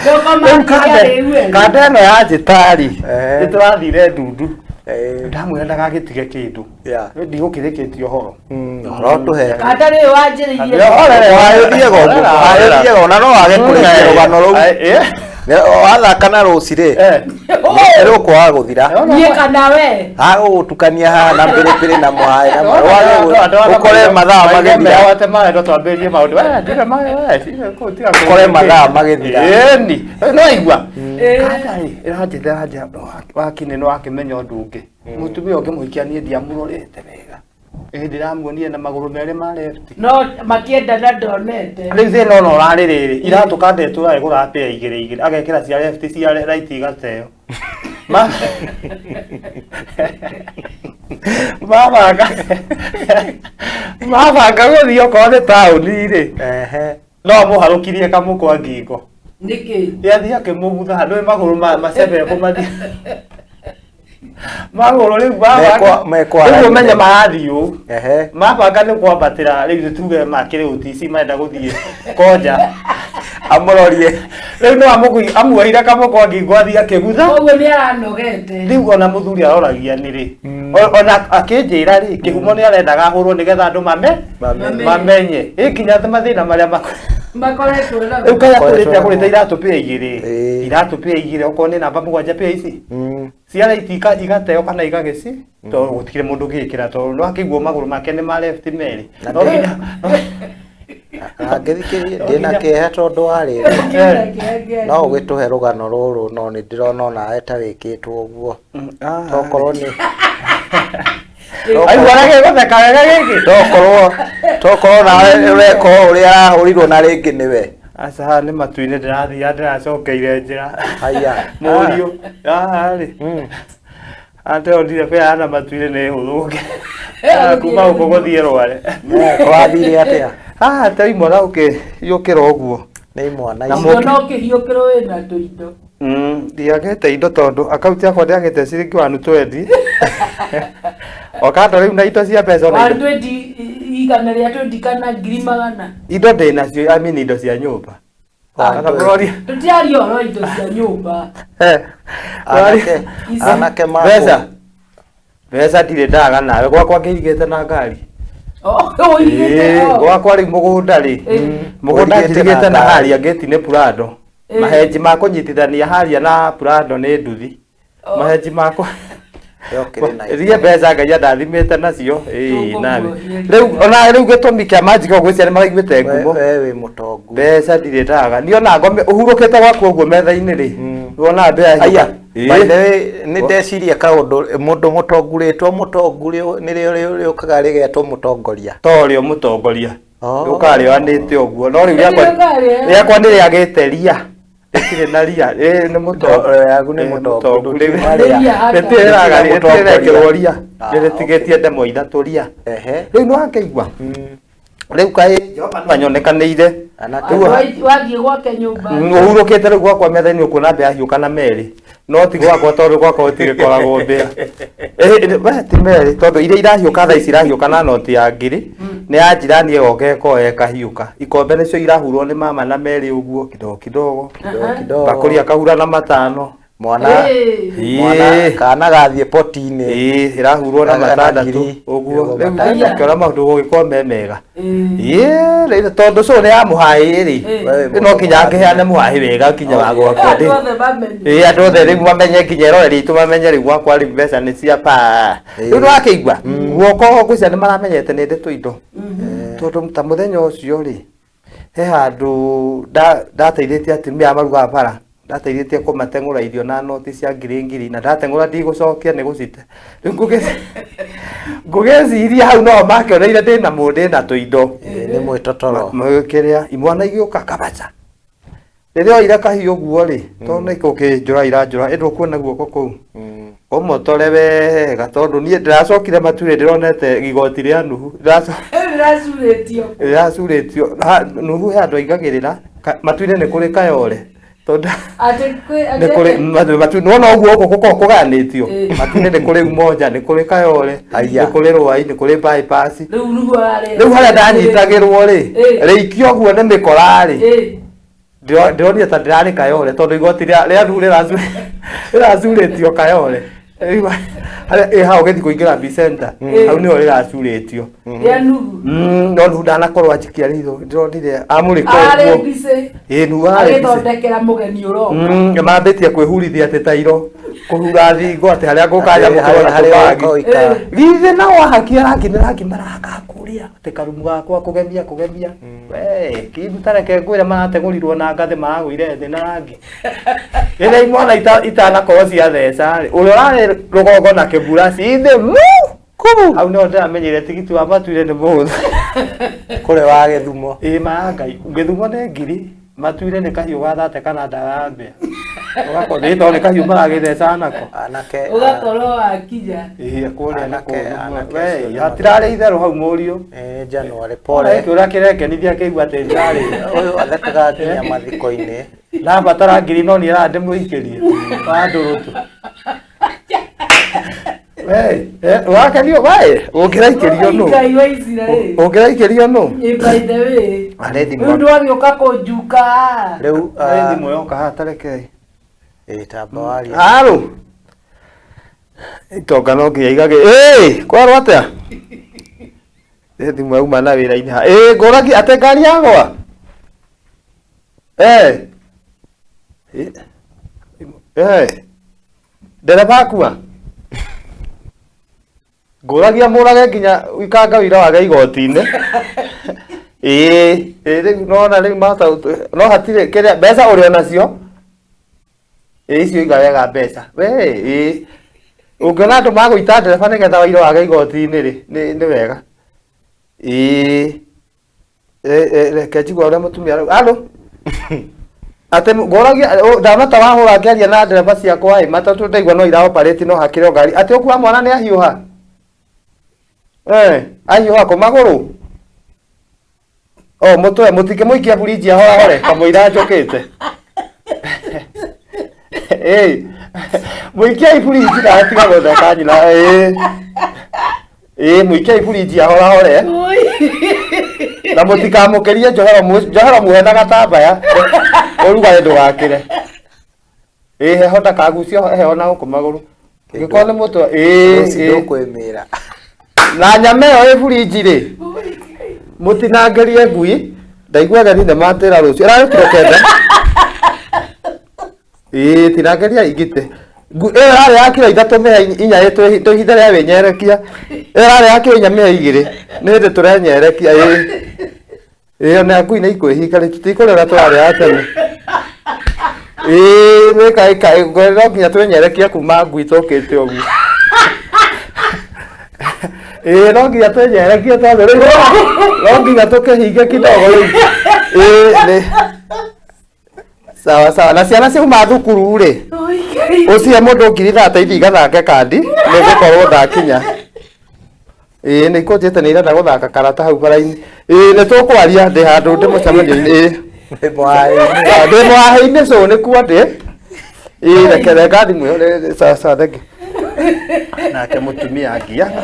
Ndũko
Rĩu
makĩrĩa
kanda ĩno ya njĩtari
Ehe.
nĩ tũrathire ndundu
Ĩĩ.
ndamwĩra ndagagĩtige kĩndũ
Ya.
ndigũkĩrĩkĩtie ũhoro.
Ũhoro tũhe.
Kanda rĩu wanjĩrĩirie.
Mũhayũthiaga ũguo, mũhayũthiaga ona no wage kũrĩkia rũgano rũu. Wathaka na rũci rĩ, nĩ rũkwaga gũthira.
Niĩ kana we.
Agũgũtukania haha na mbĩrĩmbĩrĩ na mũhaĩ na mũhaĩ. Ũkore mathaa magĩthira.
Wate maĩ ndo twambĩrĩrie maũndũ. We, ndire maĩ, we, cire kũu, tiga
Ũkore mathaa magĩthira.
Ĩni, no igua.
Ĩĩ.
Kanda rĩ, ĩranjĩta ĩranjĩra, wakinĩ nĩ wakĩmenya ũndũ ũngĩ. Mũtumia ũngĩmũhikia niĩ ndiamũrorete wega. Ĩ ndĩramuonire na magũrũ merĩ ma left.
No makĩendana ndonete.
Rĩu thĩna ona ũrarĩ rĩrĩ, iratũ kanda ĩtũraga ĩgũraga pair igĩrĩ igĩrĩ, agekĩra cia left cia right igateo. Mabanga mabanga gũthiĩ okorwo nĩ taũni rĩ,
Ehe.
no amũharũkirie kamũkwa ngingo.
Nĩkĩ?
Nĩathiĩ akĩmũgutha ndũĩ magũrũ macebe kũmathiĩ magũrũ rĩu mabanga
Mekwa-
rĩu ũmenye marathiĩ ũũ
Ehe.
mabanga nĩ kwambatĩra rĩu tuge makĩrĩ ũtici marenda gũthiĩ konja
Amũrorie.
rĩu no amuoire kamũkwa ngingo athiĩ akĩgutha.
Koguo nĩ aranogete.
Rĩu ona mũthuri aroragia nĩ rĩ ona akĩnjĩra rĩ kĩhumo nĩ arendaga ahũrwo nĩgetha andũ mame
Mamenye.
mamenye ĩ nginya mathĩna marĩa
Makoretwo
rĩu
namo.
kaya
Makoretwo
kũrĩte agũrĩte
namo.
iratũ pĩa igĩrĩ
Ĩĩ.
iratũ pĩa igĩrĩ okorwo nĩ namba 7 pĩa ici cia right igateo kana igagĩci tondũ gũtirĩ mũndũ ũngĩkĩra tondũ no akĩiguo magũrũ make nĩ ma left merĩ
Na
No nginya
Angĩthikĩrĩria ndĩna kĩeha tondũ wa rĩrĩ. No ũgĩtũhe rũgano rũrũ no nĩ ndĩrona onawe ta wĩkĩtwo ũguo. Tokorwo nĩ
aigua gĩgũtheka wega gĩkĩ
tokorwo nawe ũreka o ũrĩa arahũrirwo na rĩngĩ nĩwe.
Aca haha nĩ matu-inĩ ndĩrathiĩ ndĩracokeire njĩra.
Haya.
Mũriũ haha rĩ ateonire bea na matu-inĩ nĩ hũthũ kuma gũkũ gũthiĩ Rware.
Wathire atĩa?
Haha te imwana ũkĩhiũkĩra ũguo.
Nĩ imwana
Na
ici.
Ona ũkĩhiũkĩrwo wĩna tũindo.
Ndiagĩte indo tondũ akaunti yakwa ndiagĩte ciringi 120. O kando rĩu na indo cia mbeca ona
Wa
indo
20 igana rĩa 20 kana ngiri magana.
indo ndĩ nacio I mean indo cia nyũmba. Kana mũroria.
Tũtiaria ũhoro wa indo cia nyũmba.
Anake
Ici.
anake makũ.
Mbeca mbeca ndirĩ ndaga nawe gwakwa ngĩirigĩte na ngari.
Oh, ũigĩte
Ĩĩ,
o.
gwakwa rĩu mũgũnda rĩ
Ĩĩ.
mũgũnda
Ũirigĩte
njirigĩte
na
na
ngari.
haria ngĩti nĩ Prado.
Ĩĩ.
Mahenji ma kũnyitithania haria na Prado nĩ nduthi.
Oh.
Mahenji makwa
Yokĩrĩ na
iria mbeca Ngai andathimĩte nacio ĩĩ
Tũkũmuohia
nawe rĩu ona rĩu gĩtũmi kĩa manjiga ũguo ciana maraiguĩte ngumo
We wĩ mũtongu.
mbeca ndirĩ ndaga niĩ ona ngome ũhurũkĩte gwaku ũguo metha-inĩ rĩ wona mbea
Aya, by the way, nĩ ndeciria kaũndũ mũndũ mũtongu rĩtwa mũtongu nĩrĩo rĩũkaga rĩgetwo mũtongoria.
torĩo mũtongoria
Oh.
rĩũkaga rĩoanĩte ũguo no rĩu
Rĩũkaga rĩoanĩte.
rĩakwa nĩ rĩagĩte ria Rĩtirĩ na ria. Ĩ nĩ mũtongu.
Yaku nĩ
Ĩ,
mũtongu,
mũtongu. Rĩu-
ndũkiuma ria.
Ria haka.
Rĩtirĩ
Mũtongoria.
rĩrekĩrwo ria.
Ah,
Rĩrĩtigĩtie ndemwa ithatũ ria.
Ehe.
Rĩu nĩ wakĩigua. Rĩu kaĩ Jehova nĩ anyonekanĩire.
Anake
Rĩu
Wathiĩ gwake nyũmba.
Ũhurũkĩte rĩu gwakwa metha-inĩ ũkuona mbĩa hiũka na merĩ no ti gwakwa tondũ gwakwa gũtirĩkoragwo mbĩa. Eh, we ti merĩ tondũ iria irahiũka thaa ici irahiũka na noti ya ngiri nĩ ya njirani ĩgoka ĩkoya ĩkahiũka. Ikombe nĩcio irahurwo nĩ mama na merĩ ũguo kidogo kidogo.
Kidogo kidogo.
Bakũri akahura na matano.
Mwana
Ĩĩ.
mwana
Ĩĩ.
kana gathiĩ poti-inĩ.
Ĩĩ ĩrahurwo na
Na- na
matandatũ
ngiri.
ũguo.
Mĩrongo
Rĩu
matandatũ.
ngĩona maũndũ gũgĩkorwo me mega.
Ĩĩ.
Ĩĩ rĩu tondũ cũũ nĩ ya mũhaĩ rĩ.
Ĩĩ.
Wewe
Rĩu no nginya ngĩheane mũhaĩ wega nginya wa gwakwa
Andũ
ndĩ.
othe mamenye.
Ĩĩ andũ othe rĩu mamenye nginya eroreri aitũ mamenye rĩu gwakwa rĩu mbeca nĩ cia paa.
Ĩĩ.
Rĩu nĩwakĩigua guoko ngwĩciria nĩ maramenyete nĩ ndĩ tũindo. Tondũ ta mũthenya ũcio rĩ he handũ ndateithĩtie atumia a marugaga bara ndateithĩtie kũmateng'ũra irio na noti cia ngiri ngiri na ndateng'ũra ndigũcokia nĩ gũcite. Rĩu ngũgĩciria hau no makĩoneire ndĩna mũndũ ndĩna tũindo.
Ĩĩ, nĩ mwĩtotoro.
Kĩrĩa imwana igĩũka kabaca. Rĩrĩa oire kahiũ ũguo rĩ tondũ nĩ gũkĩnjũra iranjũra ĩ ndũkuona guoko kũu. Ũmotore wega tondũ niĩ ndĩracokire matuĩrĩ ndĩronete igoti rĩa Nuhu.
Rĩu rĩracurĩtio.
Rĩracurĩtio. Nuhu he andũ aigagĩrĩra matuĩrĩ nĩ kũrĩ kayore. Tondũ
Atĩ kwĩ
nĩ kũrĩ matu nĩwona ũguo gũkũ gũkoragwo kũgayanĩtio.
Ĩĩ.
Matuĩrĩ nĩ kũrĩ Umoja, nĩ kũrĩ Kayore,
Aya.
nĩ kũrĩ Rwai, nĩ kũrĩ bypass.
Rĩu nĩguo ararĩa.
Rĩu harĩa ndanyitagĩrwo rĩ,
Ĩĩ.
rĩikio ũguo nĩ mĩkora rĩ.
Ĩĩ.
Ndĩronire ta ndĩrarĩ Kayore tondũ igoti rĩa Nuhu rĩracurĩtio Kayore. Rĩu harĩa ĩ hau ũgĩthiĩ kũingĩra B Center, hau nĩho rĩracurĩtio.
Rĩa Nuhu.
No Nuhu ndanakorwo anjikia ritho, ndĩronire amũrĩka
Arĩ
ũguo.
mbicĩ.
Ĩ Nuhu arĩ mbicĩ.
Agĩthondekera mũgeni ũroka.
Mambĩtie kwĩhurithia atĩ tairo kũhura thingo atĩ harĩa ngũkanya
Harĩa-
mũkĩrona
harĩa
tũbagi.
ũkoikara.
Githĩ nao ahakia rangi nĩ rangi marahaka kũrĩa atĩ karumu gakwa kũgemia kũgemia. We kindu tareke ngwĩre marategũrirwo na ngathĩ maragũire thĩ na rangi. Rĩrĩa imwana itanakorwo ciatheca rĩ, ũrĩa ũrarĩ rũgongo na kĩbura cithĩ mu
Kubu.
Hau nĩho ndĩramenyire tigiti wa matuire nĩ mũhũthũ.
Kũrĩ wa Gĩthumo.
Ĩ ma Ngai, Gĩthumo nĩ ngiri, matuire nĩ kahiũ ga thate kana ndawa ya mbĩa. Ũgakorwo nĩ tondũ nĩ kahiũ maragĩtheca nako.
Anake.
Ũgakorwo wakinya.
Ĩ kũrĩa nĩ
Anake-
kũũru.
anake
We
acio nĩ
hatirarĩ itherũ hau mũriũ.
Ĩĩ January
Pole.
pole.
Kĩũria kĩrengenithia kĩigua atĩ ndarĩ.
Ũyũ athekaga nginya mathiko-inĩ.
Ndabatara ngiri no niĩ ndĩmũikĩrie. Wa ndũrũtũ. We, wakenio we, ũngĩraikĩrio nũ?
Ngai wa Isiraeli.
Ũngĩraikĩrio nũ?
Ĩ by the way.
Arĩ thimũ.
Rĩu ndwagĩũka kũnjuka.
Rĩu
Arĩ thimũ yoka haha tarekei.
ĩĩ tamba warie.
Aro. Itonga no nginya igage. Ĩĩ, kwarwo atĩa? Ĩ thimũ yauma na wĩra-inĩ ha. Ĩĩ, ngũragia atĩ ngari yagwa. Eh. Eh. Ndereba akua. Ngũragia mũrage nginya ikanga wĩra wage igoti-inĩ. Ĩĩ, ĩĩ rĩu nona rĩu mata no hatirĩ kĩrĩa mbeca ũrĩ onacio. Ĩĩ icio iga wega mbeca. We ĩĩ ũngĩona andũ magũita ndereba nĩgetha waira wage igoti-inĩ rĩ nĩ wega. Ĩĩ reke njigue ũrĩa mũtumia arauga. Alo. Atĩ ngũragia ndona ta wahũra ngĩaria na ndereba ciakwa ĩ matatũ ndaigua no ira operate no hakĩrĩ o ngari atĩ ũkua mwana nĩ ahiũha. Eh, ahiũha kũ magũrũ? O mũtwe mũtikĩmũikia burinji ahorahore kamũira njũkĩte. Ĩĩ mũikiei burinji na atiga gũtheka nyina. Ĩĩ ĩĩ mũikiei burinji ahorahore na mũtikamũkĩrie njohero njohero muohe na gatambaya ũrugarĩ ndũgakĩre. Ĩĩ heho ndakagucio heho na gũkũ magũrũ. Angĩkorwo nĩ mũtwe ĩĩ
Rũciũ
ĩĩ
ndũkwĩmĩra.
na nyama ĩyo ĩ burinji rĩ mũtinangĩrie ngui ndaigua ageni nĩ matĩra rũciũ ĩrarĩ kiro kenda. Ĩĩ tinangĩria ingĩte ĩyo ĩrarĩ ya kiro ithatũ mĩhe inya twĩ ihinda rĩa wĩnyerekia. Ĩyo ĩrarĩ ya kiro inya mĩhe igĩrĩ nĩ hĩndĩ tũrenyerekia. Ĩĩ ĩĩ ona ngui nĩ ikwĩhinga rĩ tũtikũrĩa ũrĩa tũrarĩa tene. Ĩĩ nĩ no nginya twĩnyerekie kuma ngui tũkĩte ũguo. Ĩĩ no nginya twĩnyerekie tondũ rĩu no nginya tũkĩhinge kidogo rĩu. Ĩĩ nĩ Sawa sawa. Na ciana ciauma thukuru rĩ, ũcihe mũndũ ngiri thate ithi igathake kandi nĩ ngũkorwo ndakinya. Ĩĩ nĩ ikũnjĩte nĩ irenda gũthaka karata hau bara-inĩ. Ĩĩ nĩ tũkwaria ndĩ handũ ndĩ mũcemanio-inĩ. Ĩĩ. Ndĩ mũhahe-inĩ cũ nĩkuo ndĩ. Ĩĩ reke renga thimũ ĩyo sawa sawa thank you. Nake mũtumia angiaga.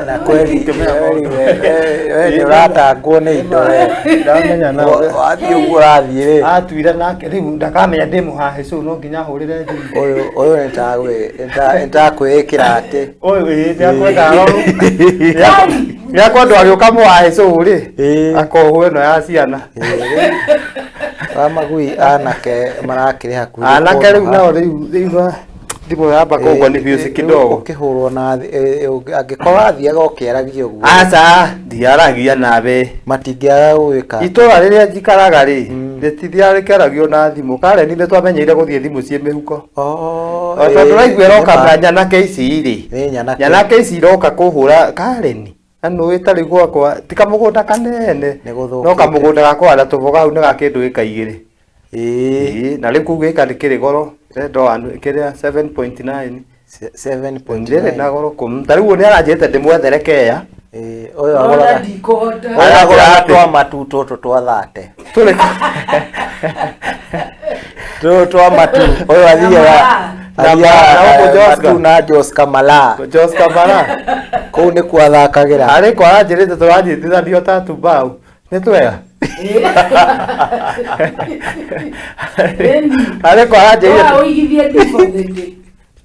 Na kweli kweli we nĩ ũratangwo nĩ indo we.
Ndamenya na
Wathiĩ ũguo ũrathiĩ rĩ.
Atuire nake rĩu ndakamenya ndĩ mũhahe cũ no nginya ahũrĩre thimũ.
Ũyũ ũyũ nĩ ta kwĩĩkĩra atĩ.
Ũyũ ĩĩ nĩakwenda arorwo. Nĩakwendwo agĩũka mũhahe cũ rĩ.
Ĩĩ.
Akohwo ĩno ya ciana.
Wa magui anake marakĩrĩ hakuhĩ.
Anake rĩu nao rĩu rĩu thimũ yamba kũgwa nĩ biũ kidogo.
Ũkĩhũrwo na angĩkorwo athiaga ũkĩaragia ũguo.
Aca ndiaragia nawe.
Matingĩaga gũgĩka.
Itũra rĩrĩa njikaraga rĩ, rĩtithiaga rĩkĩaragio na thimũ. Karen nĩ twamenyeire gũthiĩ thimũ ciĩ mĩhuko.
Oh,
O tondũ ũraigua ĩroka na nyanake ici rĩ.
Nĩ nyanake.
Nyanake ici iroka kũhũra Karen. Na nũĩ ta rĩu gwakwa ti kamũgũnda kanene.
Nĩ gũthũkĩte.
No kamũgũnda ga kũhanda tũboga hau nĩ ga kĩndũ ĩka igĩrĩ.
Ĩĩ.
Ĩĩ, na rĩu kũu gĩka nĩ kĩrĩ goro. Ndĩrenda kĩrĩa 7.9.
7.9.
Ndĩrĩ na goro kũu. Ta rĩu ũyũ nĩ aranjĩrĩte ndĩmwethere keya.
Ĩĩ, ũyũ
Ona
agũraga
ndikũhota.
ũyũ agũraga twa matu tũtũ twa thate.
Tũrĩ
Tũtũ twa matu. Ũyũ athiaga
Na na gũkũ Joska.
matu na Joska Malaa.
Joska Malaa.
Kũu nĩkuo athakagĩra.
Arĩ kwa aranjĩrĩte tũranyitithanio ta tumbau. Nĩ twega.
Ĩni.
Arĩ kwa aranjĩrĩte.
Wa ũigithie deposit.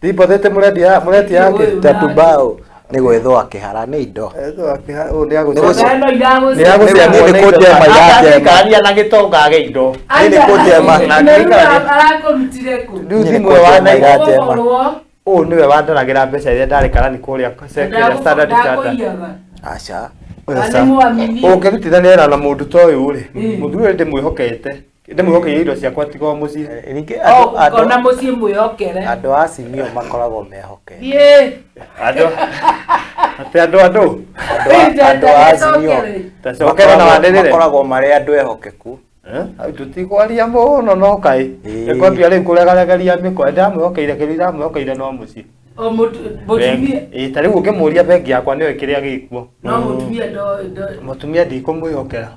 Deposit mũrendia mũretia yake.
Ũyũ.
Ta tumbau nĩ gwĩthũa kĩhara nĩ indo.
Ũyũ nĩ agũcemwo.
Ngano iragũcemwo.
Nĩ agũcemwo
Nĩ
nĩ indo.
kũnjema iranjema.
Atangĩikarania na gĩtonga age indo.
Nĩ nĩ kũnjema.
Na rĩu arakũrutire kũ?
Rĩu
Nĩ
thimũ ĩyo
kũnjema
wa
iranjema.
Ũgũkorwo
Ũyũ nĩwe wandaragĩra mbeca iria ndarĩ karani kũrĩa kĩrĩa Standard Chartered.
ndakũiyaga.
Aca.
Na nĩ mwamini.
Ũngĩrutithania wĩra na mũndũ ta ũyũ rĩ,
Mm.
mũthuri ũyũ ndĩmwĩhokete. Ndĩmwĩhokeire indo ciakwa tiga o mũciĩ.
Ningĩ
O,
andũ
ona
andũ
mũciĩ mwĩhokere.
andũ a Simiyu makoragwo mehokete.
Thiĩ.
Andũ atĩ andũ andũ
Andũ a Simiyu
tacokera na wanĩrĩre.
makoragwo marĩ andũ ehokeku.
Tũtikwaria mũno no kaĩ.
Ĩĩ.
Nĩkwambia rĩu kũregaregeria mĩkwa ndamwĩhokeire kĩrĩa ndamwĩhokeire no mũciĩ.
O mũtumia.
Ĩĩ ta rĩu ũngĩmũria bengi yakwa nĩoĩ kĩrĩa gĩkuo.
No mũtumia ndo ndo
Mũtumia ndikũmwĩhokera.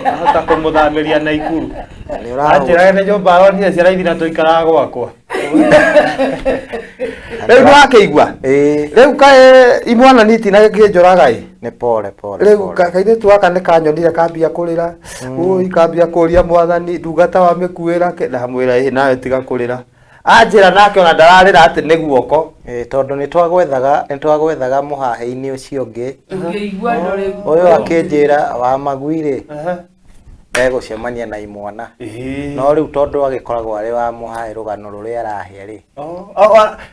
Ahota kũmũthamĩria Naikuru.
Nĩ ũrahũra.
Anjĩraga nĩ nyũmba aronire ciana ithi na tũikaraga gwakwa. Rĩu nĩwakĩigua?
Ĩĩ.
Rĩu kaĩ imwana niti na kĩnjũraga ĩ.
Nĩ pole pole.
Rĩu
pole.
kairĩtu gaka nĩ kanyonire kambia kũrĩra. Ũi kambia kũria mwathani ndungata wa mĩkuĩra kĩ ndamwĩra ĩ nawe tiga kũrĩra. Anjĩra nake ona ndararĩra atĩ nĩ guoko.
Ĩĩ, tondũ nĩ twagwethaga mũhahe-inĩ ũcio ũngĩ.
tũngĩigua ndũrĩ.
Ũyũ akĩnjĩra wa magui rĩ egũcemania na imwana.
Ĩĩ.
No rĩu tondũ agĩkoragwo arĩ wa mũhae rũgano rũrĩa arahe rĩ.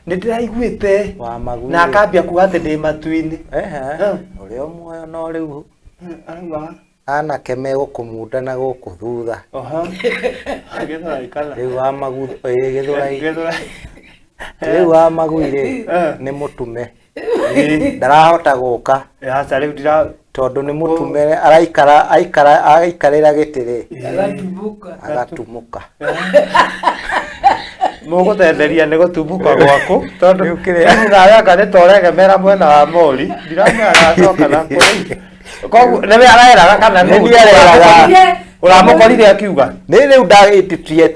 Nĩ ndĩraiguĩte
Wa magui.
na akambia kuga atĩ ndĩ matu-inĩ.
Ehe. Ũrĩa o muoyo no rĩu anake megũkũmunda na gũkũ thutha.
Gĩthũrai kana?
Rĩu wa magui ĩĩ gĩthũrai.
Gĩthũrai.
Rĩu wa magui rĩ nĩ mũtume. Ndarahota gũka
Aca rĩu ndira
tondũ nĩ mũtume araikara aikara aikarĩra gĩtĩ rĩ
Agatumbuka.
agatumũka.
Mũgũtenderia nĩ gũtumbuka gwaku tondũ
Rĩu kĩrĩa-
rĩu nawe anga nĩ ta ũregemera mwena wa mori ndiramenya agacoka na kũrĩ koguo nĩwe areraga kana
Nĩ
nũ?
niĩ areraga.
Ũramũkorire akiuga
Nĩ rĩu ndagĩtitie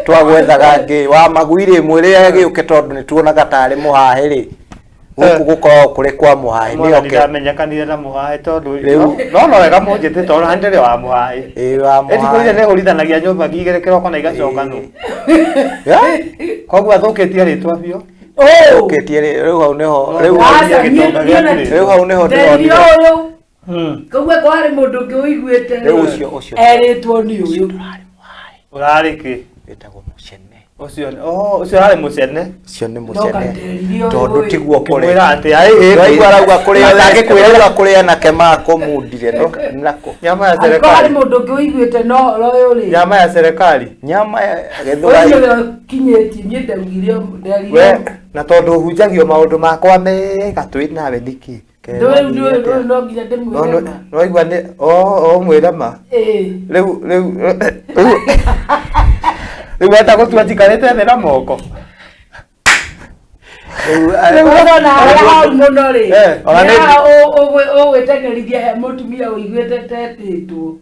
twagwethaga ngĩ wa magui rĩ mwĩrĩ agĩũke tondũ nĩ tuonaga tarĩ mũhahe rĩ gũkũ gũkoragwo kũrĩ kwa mũhahe nĩ
Mwathani
oke
ndamenyekanire na mũhae tondũ
Rĩu-
no no wega mũnjĩtĩte tondũ na ndĩrĩ wa mũhae
ĩĩ wa
ĩtikũire
mũhahe
nĩ hũrithanagia nyũmba igĩrĩ kĩroko na igacoka nũ
Ĩĩ.
koguo athũkĩtie rĩtwa biũ
Oh.
Ũkĩtie rĩ rĩu hau nĩho rĩu
Aca,
gĩtonga
niĩ-
gĩa
niĩ na-
kĩrĩtũ.
rĩu hau nĩho
Nderire
ndĩronire
ũyũ. Koguo kwarĩ mũndũ ũngĩ ũiguĩte
Rĩu ũcio ũcio
erĩtwo nĩ ũyũ.
Ũrarĩ kĩ?
wĩtagwo mũcene
Ũcio oh ũcio ũrarĩ mũcene.
ũcio nĩ
No
mũcene
kanderire ũyũ
tondũ
ĩ.
tiguo kũrĩ
Ũkĩmwĩra atĩ ai ĩ
Waigua arauga kũrĩ
Atangĩkwĩra
arauga kũrĩ anake makũmundire nako
nyama ya
Angĩkorwo harĩ
serikali.
mũndũ ũngĩ ũiguĩte na ũhoro ũyũ rĩ.
Nyama ya serikali.
nyama ya
Ũyũ
gĩthũrai
nĩwe ũkinyĩtie niĩ ndaugire nderire.
We na tondũ hunjagio maũndũ makwa mega twĩ nawe nĩkĩ?
Ndũĩ ndũĩ ndũĩ no nginya ndĩmwĩre ma.
Waigua nĩ o mwĩre ma.
Ĩĩ.
Rĩu rĩu rĩu Rĩu wenda gũtua njikarĩte thĩ na moko.
Rĩu,
Ũrona harĩa hau mũno rĩ
Eh,
ona nĩ-
haha ũgwĩteng'erithia he mũtumia ũiguĩte tetĩtwo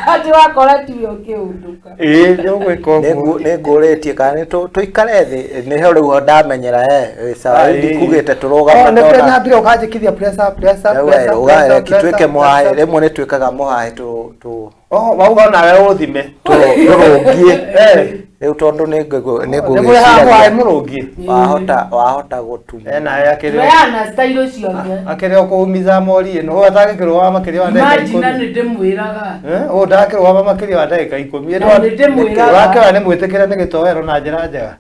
atĩ wakora tiwe ũkĩũndũka
Ĩĩ nĩ ũgwĩka
nĩ
ũguo.
nĩ ngũrĩtie kana nĩ tũikare thĩ nĩho rĩu ndamenyera eh sawa
Ah,
rĩu
ĩĩ.
ndikugĩte
Oh,
tũrũgame
nĩ kũrĩa nyambire ũkanjĩkithia pressure, pressure, pressure, pressure,
reki twĩke
pressure,
mũhahe
pressure.
rĩmwe nĩ twĩkaga mũhahe tũ tũ
Oh, wauga onawe ũthime.
tũrũngie
Eh.
rĩu tondũ nĩ
Nĩ mwĩ haha mũhahe mũrũngie.
wahota wahota gũtuma
Eh, nawe akĩrĩ
tweana style ciothe
akĩrĩ o kũumiza mori ĩno ũyũ atangĩkĩrũgama makĩria wa ndagĩka
imagine
ikũmi
nĩ ndĩmwĩraga
Eh, ũyũ ndangĩrũgama makĩria wa ndagĩka ikũmi
Na nĩ ndĩmwĩraga.
wakĩra nĩ mwĩtĩkĩre nĩ gĩtoero na njĩra njega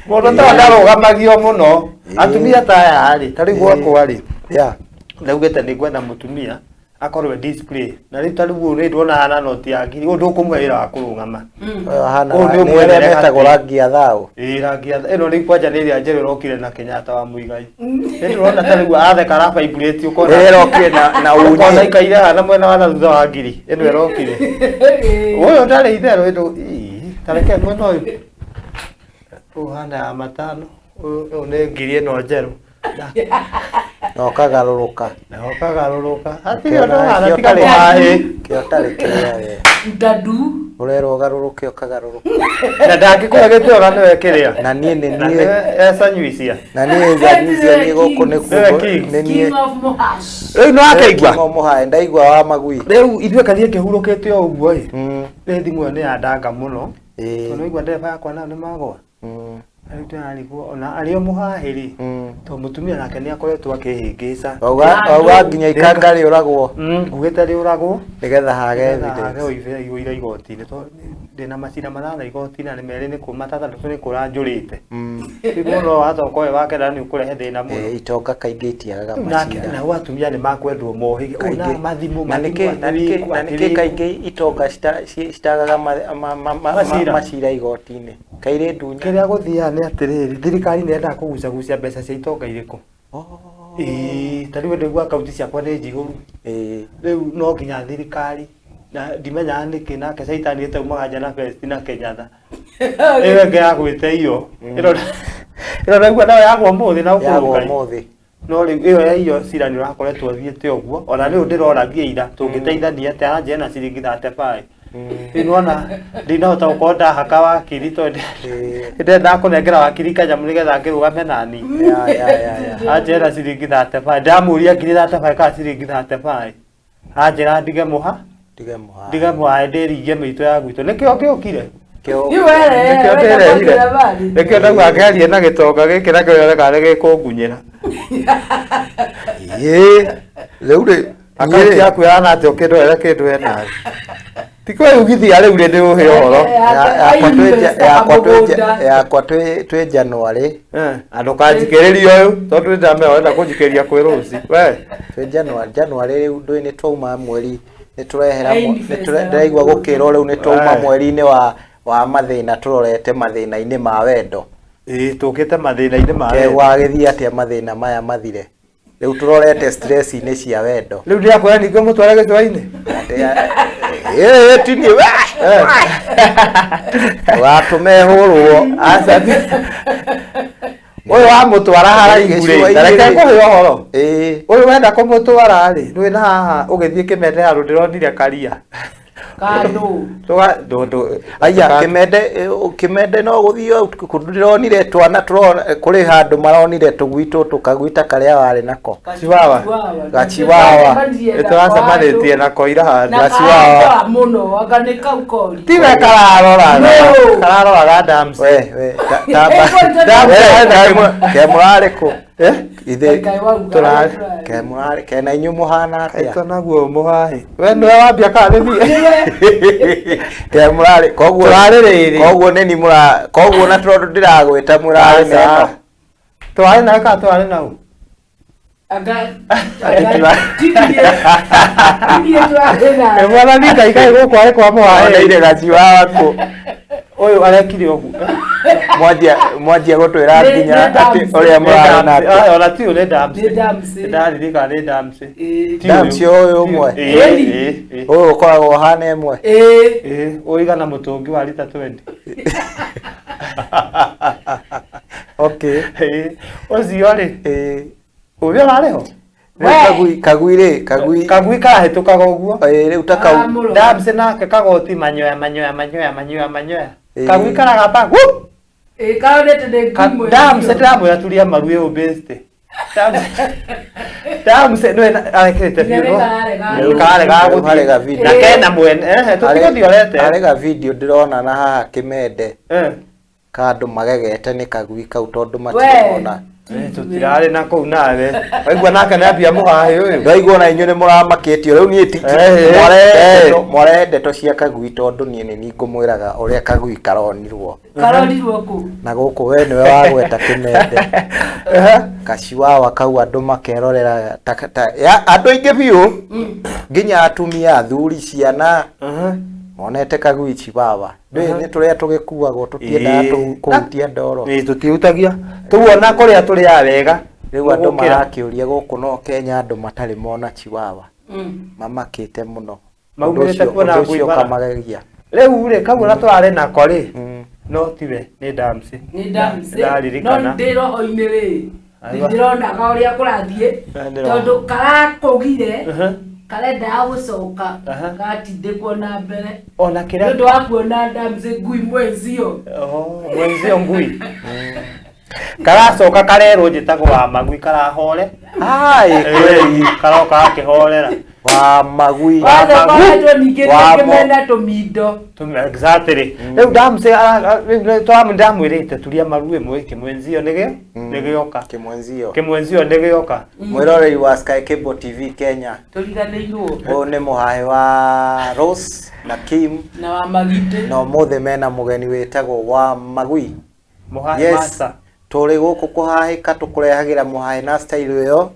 mũndũ ta ndarũgamagio mũno atumia ta aya rĩ ta rĩu gwakwa rĩ
yeah
ndaugĩte nĩ ngwenda mũtumia akorwo e display na rĩu ta rĩu ũyũ nĩ ndona hana noti ya ngiri ũyũ ndũkũmũhe wĩra wa kũrũgama
Ũyũ ahana
Ũyũ nĩ
nĩ
ũmwe
ũrĩa metagwo
atĩ-
rangi ya thaũ
Ĩĩ rangi ya ĩno rĩu kwanja nĩ ĩrĩa njerũ ĩrokire na Kenyatta wa Muigai. Nĩ ndĩrona ta rĩu atheka ara vibrate ũkona.
Ĩrĩa ĩrokire na
Ũkona
unyi
ikaire hana mwena wa na thutha wa ngiri ĩno ĩrokire. Ũyũ ndarĩ itherũ ĩno ii, ta reke mwena ũyũ. Ũyũ hana ya matano ũyũ ũyũ nĩ ngiri ĩno njerũ.
Na ũkagarũrũka
Na ũkagarũrũka. Hatirĩ
Kĩo
ũndũ ũhana
kĩo
tiga
tarĩ-
mũhaĩ.
kĩo tarĩ kĩrĩa we
ndadu
ũrerwo ũgarũrũke ũkagarũrũka
Na ndangĩkũhe gĩtĩo na nĩwe kĩrĩa.
na niĩ nĩ
Na
niĩ
nĩwe ecanyuicia.
na niĩ nzanyuicia niĩ gũkũ nĩ
Nĩwe
kuo
king.
nĩ niĩ
king of mohash
Rĩu nĩ wakĩigua.
King mũhae ndaigua wa magui
Rĩu ithuĩ kathiĩ kĩhurũkĩte o ũguo ĩ.
Mm,
Rĩ thimũ ĩyo nĩ yandanga mũno.
ĩĩ,
Tondũ waigua ndereba yakwa nayo nĩ magwa.
mm,
Rĩu ndĩrarigwo ona arĩ o mũhaĩ rĩ.
mm.
Tondũ mũtumia nake nĩ akoretwo akĩhĩngĩca.
Wauga wauga nginya ikanga rĩũragwo
Ngugĩte rĩũragwo.
nĩgetha hage
Nĩgetha hage
evidence
ũira igoti-inĩ tondũ ndĩna macira manana igoti-inĩ na nĩ merĩ nĩ kũ matandatũ nĩ kũra njũrĩte. Rĩu mũno watoka ũyũ wa kenda nĩ ũkũrehe thĩna mũno.
Eh, itonga kaingĩ itiagaga
Rĩu nake
macira
nao atumia nĩ makwendwo mohĩge. Ũyũ na
Kaingĩ.
mathimũ
na
mathimũ
nĩkĩ na nĩkĩ
atĩrĩkũ
na nĩkĩ
atĩrĩkũ.
kaingĩ itonga citagaga
Macira.
macira igoti-inĩ kairĩ ndunya
Kĩrĩa gũthiaga nĩ atĩrĩrĩ thirikari nĩ yendaga kũgucagucia mbeca cia itonga irĩkũ. Ĩĩ ta rĩu ndĩgua akaunti ciakwa nĩ njihũru.
Ĩĩ.
Rĩu no nginya thirikari na ndimenyaga nĩkĩ nake caitani ĩtaumaga nja na besti na Kenyatta. Ĩyo ĩngĩ ya gwĩte iyo. Ĩno ĩno ndaigua nayo yagwa ũmũthĩ na
yagwo
ũkũrũnga.
ũmũthĩ
No rĩu ĩyo ya iyo cira nĩ ũrakoretwo ũthiĩte ũguo ona rĩu ndĩroragia ira tũngĩteithania atĩa aranjĩra na ciringi 35. Rĩu nĩwona ndinahota gũkorwo ndahaka wakiri tondũ
Ĩĩ.
ndĩrendaga kũnengera wakiri kanyamũ nĩgetha ngĩrũgame nani.
Ya, ya, ya, ya.
Anjĩra ciringi 35 ndamũria ngiri 35 kana ciringi 35 anjĩra ndige mũha
Ndige mũhae.
ndige mũhae ndĩringie mĩitũ ya gwitũ nĩkĩo kĩũkire
Kĩo-
nĩkĩo ndĩrehire nĩkĩo ndauga ngĩarie na gĩtonga gĩkĩ nakĩo gĩoneka nĩ gĩkũngunyĩra
Ĩĩ. Rĩu rĩ
akaunti yaku yahana atĩa ũkĩndorera kĩndũ enayo ti kwĩyugithia rĩu rĩ ndĩũhe ũhoro
yakwa yakwa twĩ January
na ndũkanjikĩrĩrie ũyũ tondũ nĩndamenya ũrenda kũnjikĩria kwĩ rũci we
twĩ January January rĩu ndũĩ nĩ twauma mweri nĩ tũrehera
Ai,
ndĩraigua gũkĩrwo rĩu nĩ twauma
Aye.
mweri-inĩ wa mathĩna tũrorete mathĩna-inĩ ma wendo
ĩĩ tũkĩte mathĩna-inĩ ma wendo.
wagĩthiĩ atĩa mathĩna maya mathire rĩu tũrorete stress-inĩ cia wendo
rĩu ndĩrakwĩra ningĩ ũmũtware gĩcũa-inĩ
Ĩĩ, ti niĩ we ũgatũma ĩhũrwo
Aca ũyũ wamũtwara haraihu rĩ ta reke
Gĩcũa-inĩ rĩ.
ngũhe ũhoro
Ĩĩ.
ũyũ wenda kũmũtwara rĩ ndũĩ na haha ũgĩthiĩ kĩmende handũ ndĩronire karia
Kandũ.
Aya kimende kimende no guthio ndĩronire twana tũrona kũrĩ handũ maronire tũgui tũtũ kagui ta karĩa warĩ nako
Chihuahua.
Gachihuahua.
Nĩtũracemanĩtie nako ira handũ
Na
Gachihuahua.
karakora mũno anga nĩ kau kori.
tiwe kararora
No.
kararoraga dams
we we tamba
Ĩĩ,
ke mũrarĩ kũ
Eh?
ithe
Ngai wauga,
Tũrarĩ.
tũrarĩ.
ke mũrarĩ ke na inyuĩ mũhana atĩa
Kaitũ naguo mũhaĩ we nĩwe wambia kana nĩ niĩ
ke mũrarĩ koguo
Tũrarĩ rĩrĩ.
koguo nĩ ni mũra koguo na tondũ ndĩragwĩta mũrarĩ
Aca.
neno
twarĩ nawe kana twarĩ nau
Anga anga tinie tinie tũrarĩ nawe.
mwathani Ngai kaĩ gũkũ arĩ kwa mũhaĩ
oneire gachihuahua kũ
Ũyũ arekire ũguo.
Mwanjia mwanjia gũtwĩra nginya
Nĩ
atĩ
Dams.
ũrĩa mũrarĩ nake.
Ah, ona ti ũyũ nĩ Dams.
Nĩ Dams.
Ndaririkana nĩ Dams.
Ĩĩ.
Ti ũyũ.
Dams ũyũ ũmwe.
Ĩĩ, ĩĩ, ĩĩ.
Ũyũ ũkoragwo ũhana ĩmwe.
Ĩĩ.
Ĩĩ, ũigana mũtũngi wa rita 20.
Okay.
Ĩĩ, ũcio rĩ,
Ĩĩ.
ũrĩa ũrarĩ ho?
Rĩu
We.
kagui kagui rĩ kagui
Kagui karahĩtũkaga ũguo.
Ĩĩ, rĩu ta kau
Karamũrora.
Dams nake kagoti manyoya manyoya manyoya manyoya manyoya.
Ĩĩ.
Kagui karagamba. Whoop!
Ĩĩ, karonete nĩ
Ka-
ngui
Dams
mwenzio.
ndĩramwĩra turia maru ĩyo best. Dams Dams nĩwe arekĩrĩte
Nginya
biũ.
nĩ kararega.
Nĩ kararega
Rĩu harĩ
gũthiĩ.
ga video.
Na kena mwene. Ehe, tũtigũthiorete.
Harĩ ga video ndĩrona na haha kĩmende
Eh.
ka andũ magegete nĩ kagui kau tondũ
We.
matirona.
Eh, tũtirarĩ na kũu nawe. Waigua nake nĩambia mũhahĩ ũyũ.
Ndaigua na inyuĩ nĩ mũramakĩtio rĩu niĩ ti
Eh, eh,
mwarehe
eh.
mwarehe ndeto cia kagui tondũ niĩ nĩ niĩ ngũmwĩraga ũrĩa kagui karonirwo
Karorirwo kũ?
na gũkũ we nĩwe wagweta kĩmende kaciwawa kau andũ makerorera ta, ta, ya, andũ aingĩ biũ nginya atumia athuri ciana monete kagui chiwawa ndũĩ nĩ tũrĩa tũgĩkuagwo tũtiendaga
Ĩĩ.
kũhutia ndoro
Ĩĩ, tũtihutagia. Tũguona kũrĩa tũrĩaga wega.
rĩu andũ
Gũkĩra.
marakĩũria gũkũ no Kenya andũ matarĩ mona chiwawa
Mm.
mamakĩte mũno
Maumĩrĩte
Ũndũ ũcio-
kuona
ũndũ
ngui
ũcio
bara.
ũkamagegia
Rĩu rĩ, kau ũrĩa tũrarĩ nako rĩ,
Mm.
no tiwe nĩ Dams.
Nĩ Dams.
Ndaririkana.
No ndĩ roho-inĩ rĩ. Nĩ
Aiwa.
ndĩronaga ũrĩa kũrathiĩ.
Eh, ndĩrona.
Tondũ karakũgire
Mhm.
karendaga gũcoka
Aha.
gatindĩkwo na mbere.
Ona
Nĩ
kĩrĩa
ũndũ wa kuona Dams ngui mwenzio.
Oh, mwenzio ngui karacoka karerwo njĩtagwo wa magui karahore
Ai, kweli
karoka gakĩhorera
wa magui
Wathe
magui.
koretwo ningĩ
Wa
rĩngĩ
mo-
mena tũmindo.
Exactly rĩu ndamwĩrĩte turia maru ĩmwe kĩmwenzio nĩgĩo nĩgĩoka
kimwenzio
kĩmwenzio nĩgĩoka
mwĩroreri wa Sky Cable TV Kenya
Tũriganĩirwo
ũyũ nĩ mũhahe wa Rose na Kim
na wa magitĩ.
na ũmũthĩ mena mũgeni wĩtagwo wa magui
mũhahe
yes
master
tũrĩ gũkũ kũhahĩka tũkũrehagĩra mũhahe na style ĩyo.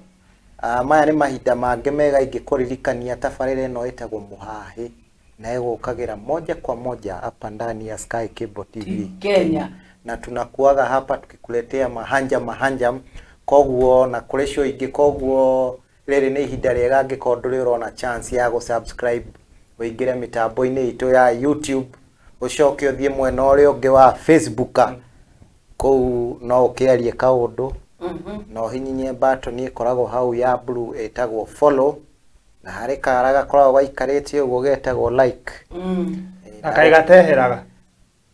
Ah, maya nĩ mahinda mangĩ mega ingĩkũririkania tabarĩra ĩno ĩtagwo mũhahĩ na ĩgũkagĩra moja kwa moja hapa ndani ya Sky Cable TV
Kenya.
na tunakuaga hapa tukikuletea mahanja mahanja koguo na kũrĩ show ingĩ koguo rĩrĩ nĩ ihinda rĩega angĩkorwo ndũrĩ ũrona chance ya gũ-subscribe ũingĩre mĩtambo-inĩ itũ ya YouTube ũcoke ũthiĩ mwena ũrĩa ũngĩ wa Facebook kũu no ũkĩarie kaũndũ
Mhm.
na ũhinyinye button ĩkoragwo hau ya blue ĩtagwo follow na harĩ kara gakoragwo gaikarĩte ũguo getagwo like.
Mm.
Eh,
na kaĩ gateheraga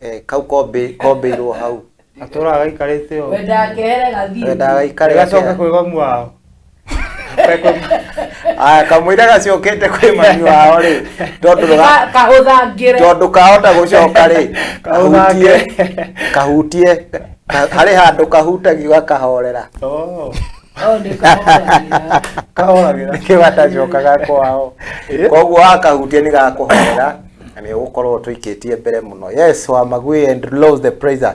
eh, kau kombĩirwo hau
gatũraga gaikarĩte ũũ
Wendaga kehere gathiĩ.
wendaga gaikare
gacoke
atĩa?
kwĩ mamu wao
Aya, kamũira gacokete kwĩ mami wao rĩ tondũ
Kahũthangĩre.
tondũ kahota gũcoka rĩ kahutie
Kahũthangĩre.
kahutie harĩ handũ kahutagio gakahorera.
Oh,
Oh, nĩ kahũthagĩra.
kahoragĩra
Nĩkĩo gatacokaga kwao koguo wakahutia nĩ gakũhorera na nĩ ũgũkorwo tũikĩtie mbere mũno. Yes, wa magui and Rose the Praiser,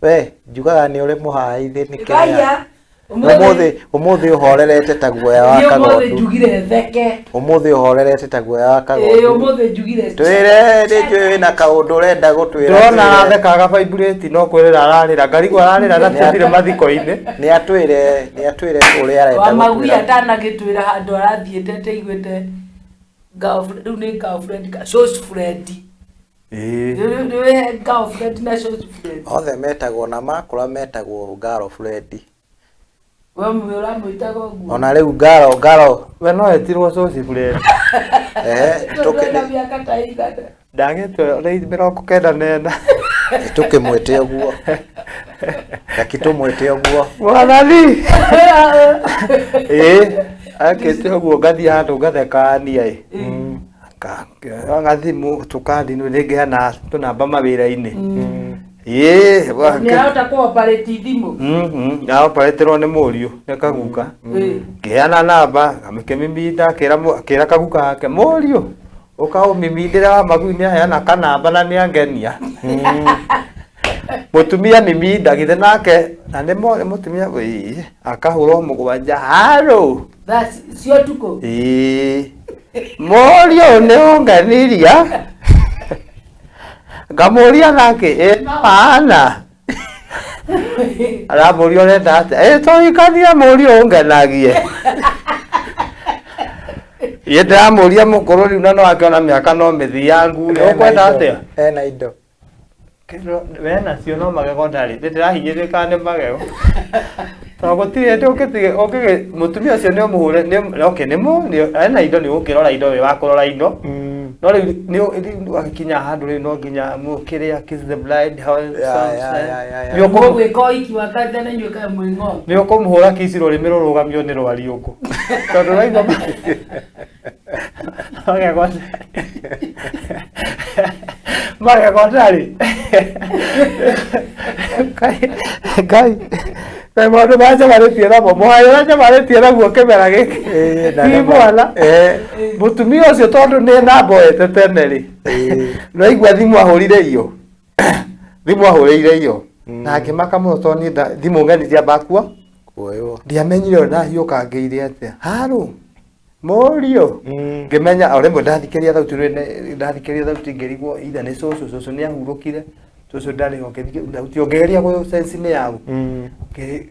we njugaga nĩ ũrĩ mũhaithĩ nĩ kĩrĩa
Kaya.
ũmũthĩ ũmũthĩ ũhorerete ta guoya wa
Niĩ ũmũthĩ
kagondu
njugire theke.
ũmũthĩ ũhorerete ta guoya wa
Ĩĩ
kagondu
ũmũthĩ njugire.
twĩre nĩ njũĩ wĩna kaũndũ ũrenda gũtwĩra
ndona
twĩre.
arathekaga vibrate no kwĩrĩra ararĩra ngarigwo ararĩra na tũthire mathiko-inĩ
nĩ atwĩre nĩ atwĩre ũrĩa arenda
Wa magui
gũtwĩra
atanagĩtwĩra handũ arathiĩte ataiguĩte girlfriend rĩu nĩ girlfriend ka shosh friend.
Ĩĩ.
Nĩwĩ girlfriend na shosh friend.
Othe metagwo na makũra metagwo girlfriend.
We mwe ũramwĩtaga ũguo.
Ona rĩu ngaro ngaro
We no etirwo coci friend.
Ehe
Tondũ ena mĩaka ta ĩigana.
Ndagĩtwo rĩ 94.
Tũkĩmwĩte ũguo reke tũmwĩte ũguo.
Mwathani. Ĩĩ akĩte ũguo ngathiĩ handũ ngathekania ĩ. Gathimũ tũkathi nĩngĩheana tũnamba mawĩra-inĩ. Ĩĩ
Nĩ arahota kũ-operate thimũ.
Aoparetĩrwo nĩ mũriũ nĩ kaguka.
Ĩĩ.
Ngĩheana namba ngamĩkĩmiminda akĩra kaguka gake mũriũ ũkaũmimindĩra wa magui nĩaheana kanamba na nĩangenia. Mũtumia miminda githĩ nake na nĩ mũtumia ĩĩ akahũrwo mũgwanja harũ.
Thaa cia ũtukũ.
Ĩĩ mũriũ nĩ ũngeniria Ngamũria nake ĩna wana aramũria ũrenda atĩa ĩ tũhikanie mũriũ ũngenagie Ĩ ndĩramũria mũkũrũ rĩu na no akĩona mĩaka no mĩthiangu
Ena
ũkwenda
indo.
atĩa
Ena indo.
We nacio no magego ndarĩ ndĩrahinyĩrĩka nĩ magego tondũ gũtirĩ hĩndĩ ũngĩtige ũngĩgĩ mũtumia ũcio nĩ ũmũhũre nĩ okay nĩ mũ nĩ- ena indo nĩ ũgũkĩrora indo wĩ wa kũrora indo no rĩu nĩ rĩu agĩkinya handũ rĩu no nginya mũkĩrĩa kiss the bride how
Ya, ya, ya, ya, ya.
nĩ ũkũ
Mũgwĩka ũhiki wa kanitha na inyuĩ kaĩ mwĩ ng'ombe.
nĩ ũkũmũhũra kiss rũrĩmĩ rũrũgamio nĩ rwariũngũ tondũ ũraigua magego magego ndarĩ Ngai Ngai Ngai maũndũ manjamarĩtie namo mũhari ũrĩa njamarĩtie naguo kĩmera gĩkĩ
Ĩĩ, na
ti
nĩma.
mwana
Eh.
mũtumia ũcio tondũ nĩ namboete tene rĩ
Ĩĩ.
nĩwaigua thimũ ahũrire iyo thimũ ahũrĩire iyo na ngĩmaka mũno tondũ niĩ thimũ ng'eni ciamba kuo
Kuoywo.
ndiamenyire ũrĩa ndahiũka ngĩire atĩa harũ mũriũ
Mm.
ngĩmenya o rĩmwe ndathikĩria thauti rwene ndathikĩria thauti ngĩrigwo ithe nĩ cũcũ cũcũ nĩ ahurũkire cũcũ ndarĩ ho ngĩthiĩ thauti ngĩgeria gũ sense nĩ yaũ
Mm.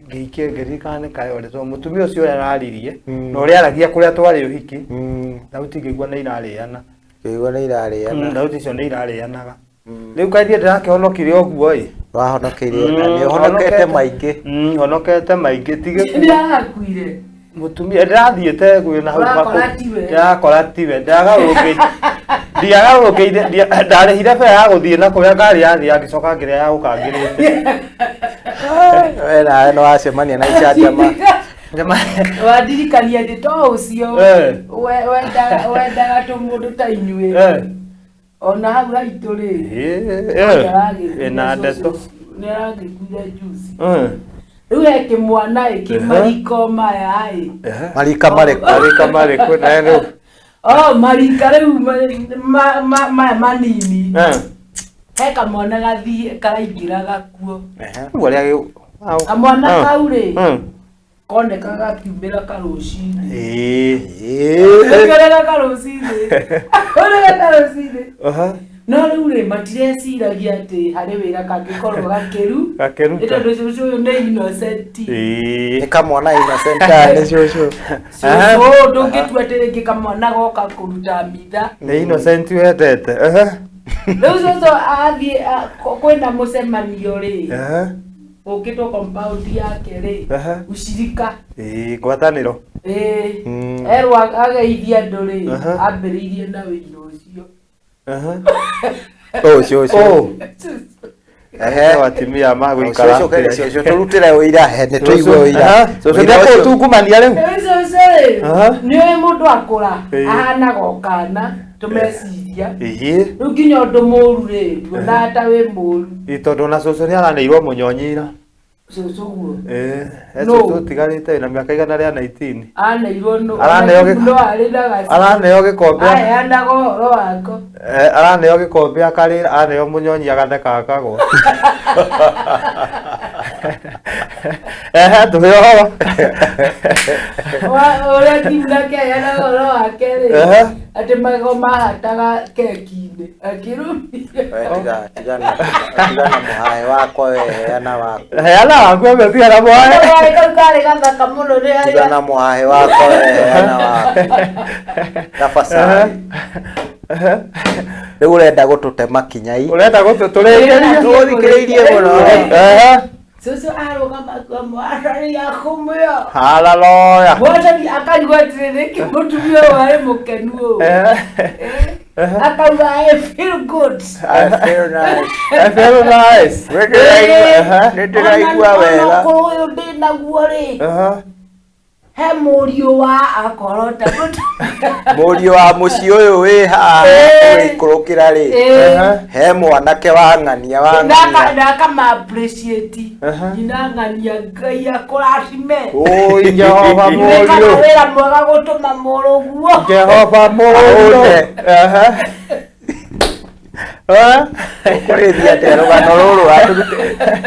ngĩikia ngĩririkana nĩ kayore tondũ mũtumia ũcio ũrĩa araririe
Mm.
na ũrĩa aragia kũrĩa twarĩ ũhiki
Mm.
thauti ngĩigua nĩ irarĩana
Ngĩigua nĩ irarĩana.
thauti icio nĩ irarĩanaga
Mm.
rĩu kaĩ niĩ ndĩrakĩhonokire ũguo ĩ
Wahonokeirie na nĩ ũhonokete maingĩ.
Honokete maingĩ tige
Nĩ arakuire.
mũtumia ndĩrathiĩte gwĩ na hau
Ũrakora tiwe.
ndĩrakora tiwe ndĩragarũrũkĩire ndiagarũrũkĩire ndarĩhire bea ya gũthiĩ na kũrĩa ngari yathiĩ ngĩcoka ngĩrĩa ya gũkangĩrĩte
We nawe nĩ wacemania na icanjama.
Wandirikania atĩ to ũcio
Eh.
wendaga tũmũndũ ta inyuĩ
Eh.
ona hau haitũ rĩ
Ĩna ndeto
nĩ aragĩkuire juzi
Eh.
rĩu he kĩmwana ĩ kĩmariko maya ĩ
Marika marĩkũ?
Marika marĩkũ nawe rĩu
o marika rĩu maya manini
Eh.
he kamwana gathiĩ karaingĩraga kuo
Ehe.
Rĩu arĩa
kamwana
Eh.
kau rĩ
Mm.
konekaga gakiumĩra karũcinĩ
Ĩĩ.
Ĩĩ.
Gakĩoneka karũcinĩ koneka karũcinĩ
Aha.
no rĩu rĩ matireciragia atĩ harĩ wĩra kangĩkorwo gakĩru nĩ
Gakĩruta.
tondũ cũcũ ũyũ nĩ innocent
Ĩĩ.
Nĩ kamwana innocent nĩ cũcũ.
cũcũ ndũngĩtua atĩ rĩngĩ kamwana goka kũruta mitha
Nĩ innocent wendete. Aha.
rĩu cũcũ athiĩ kwĩna mũcemanio rĩ
Aha.
ũkĩtwo compound yake rĩ
Aha.
ucirika
Ĩĩ, ngwatanĩro.
ĩĩ
Mm.
erwo ageithie andũ rĩ
Aha.
ambĩrĩirie na wĩira ũcio
Aha.
Ũ cũcũ.
Oh.
Ehe.
Ehe, atumia magũikara.
Cũcũ kaĩ cũcũ tũrutĩre ũira he nĩ tũigue ũira.
Aha. Cũcũ
Ũira ũcio.
ndekũtungumania rĩu.
Rĩu cũcũ rĩ
Aha.
nĩ ũĩ mũndũ akũra
Ĩĩ.
ahanaga o kana tũmeciria
Ĩĩ.
rĩu nginya ũndũ mũru rĩ nduonaga ta wĩ mũru
Ĩ tondũ ona cũcũ nĩ araneirwo mũnyonyi ira.
cũcũ guo
Ĩĩ, he
Nũ?
cũcũ ũtigarĩte wĩna mĩaka 119.
aneirwo nũ
Araneo gĩ-
no arĩ na gaci
Araneo gĩkombe.
aheanaga ũhoro wako
Eh, araneo gĩkombe akarĩra, araneo mũnyonyi agatheka akagwa. Ehe, tũhe ũhoro.
Ũrĩa ngiunake aheanaga ũhoro wake rĩ
Ehe.
atĩ magego mahataga keki-inĩ akĩrumia
We tiga tigana tigana mũhae wakwa we heana waku.
Heana waku ambe tigana mũhae.
Karĩ kau karĩ gathaka mũno nĩ harĩa
Tigana mũhae wakwa we heana waku. Tafadhali. Rĩu ũrenda gũtũtema kinyai.
Ũrenda gũtũtũrĩrĩria?
Tũthikĩrĩirie mũno.
Ehe.
cũcũ arũgama akauga mwathani akumio
Hallelujah.
mwathani akarigwo atĩrĩ nĩkĩ mũtumia ũyũ arĩ mũkenu ũũ
Ehe.
Eh, akauga I feel good
I feel nice.
I feel nice.
Nĩ ndĩraigua nĩ ndĩraigua wega.
Ona ũkũrũ ũyũ ndĩ naguo rĩ
Aha.
he mũriũ wa akorota
Mũriũ wa mũciĩ ũyũ wĩ haha ũgĩikũrũkĩra rĩ he mwanake wa ng'ania wa ng'ania
na akama appreciate
Aha.
nyina ng'ania ngai akũrathime
Oi Jehova
wĩkaga
mũriũ.
wĩra mwega gũtũma mũrũguo
Jehova mũriũ.
Ahũne.
Aha. Eh?
Ũkũrĩthia atĩa rũgano rũrũ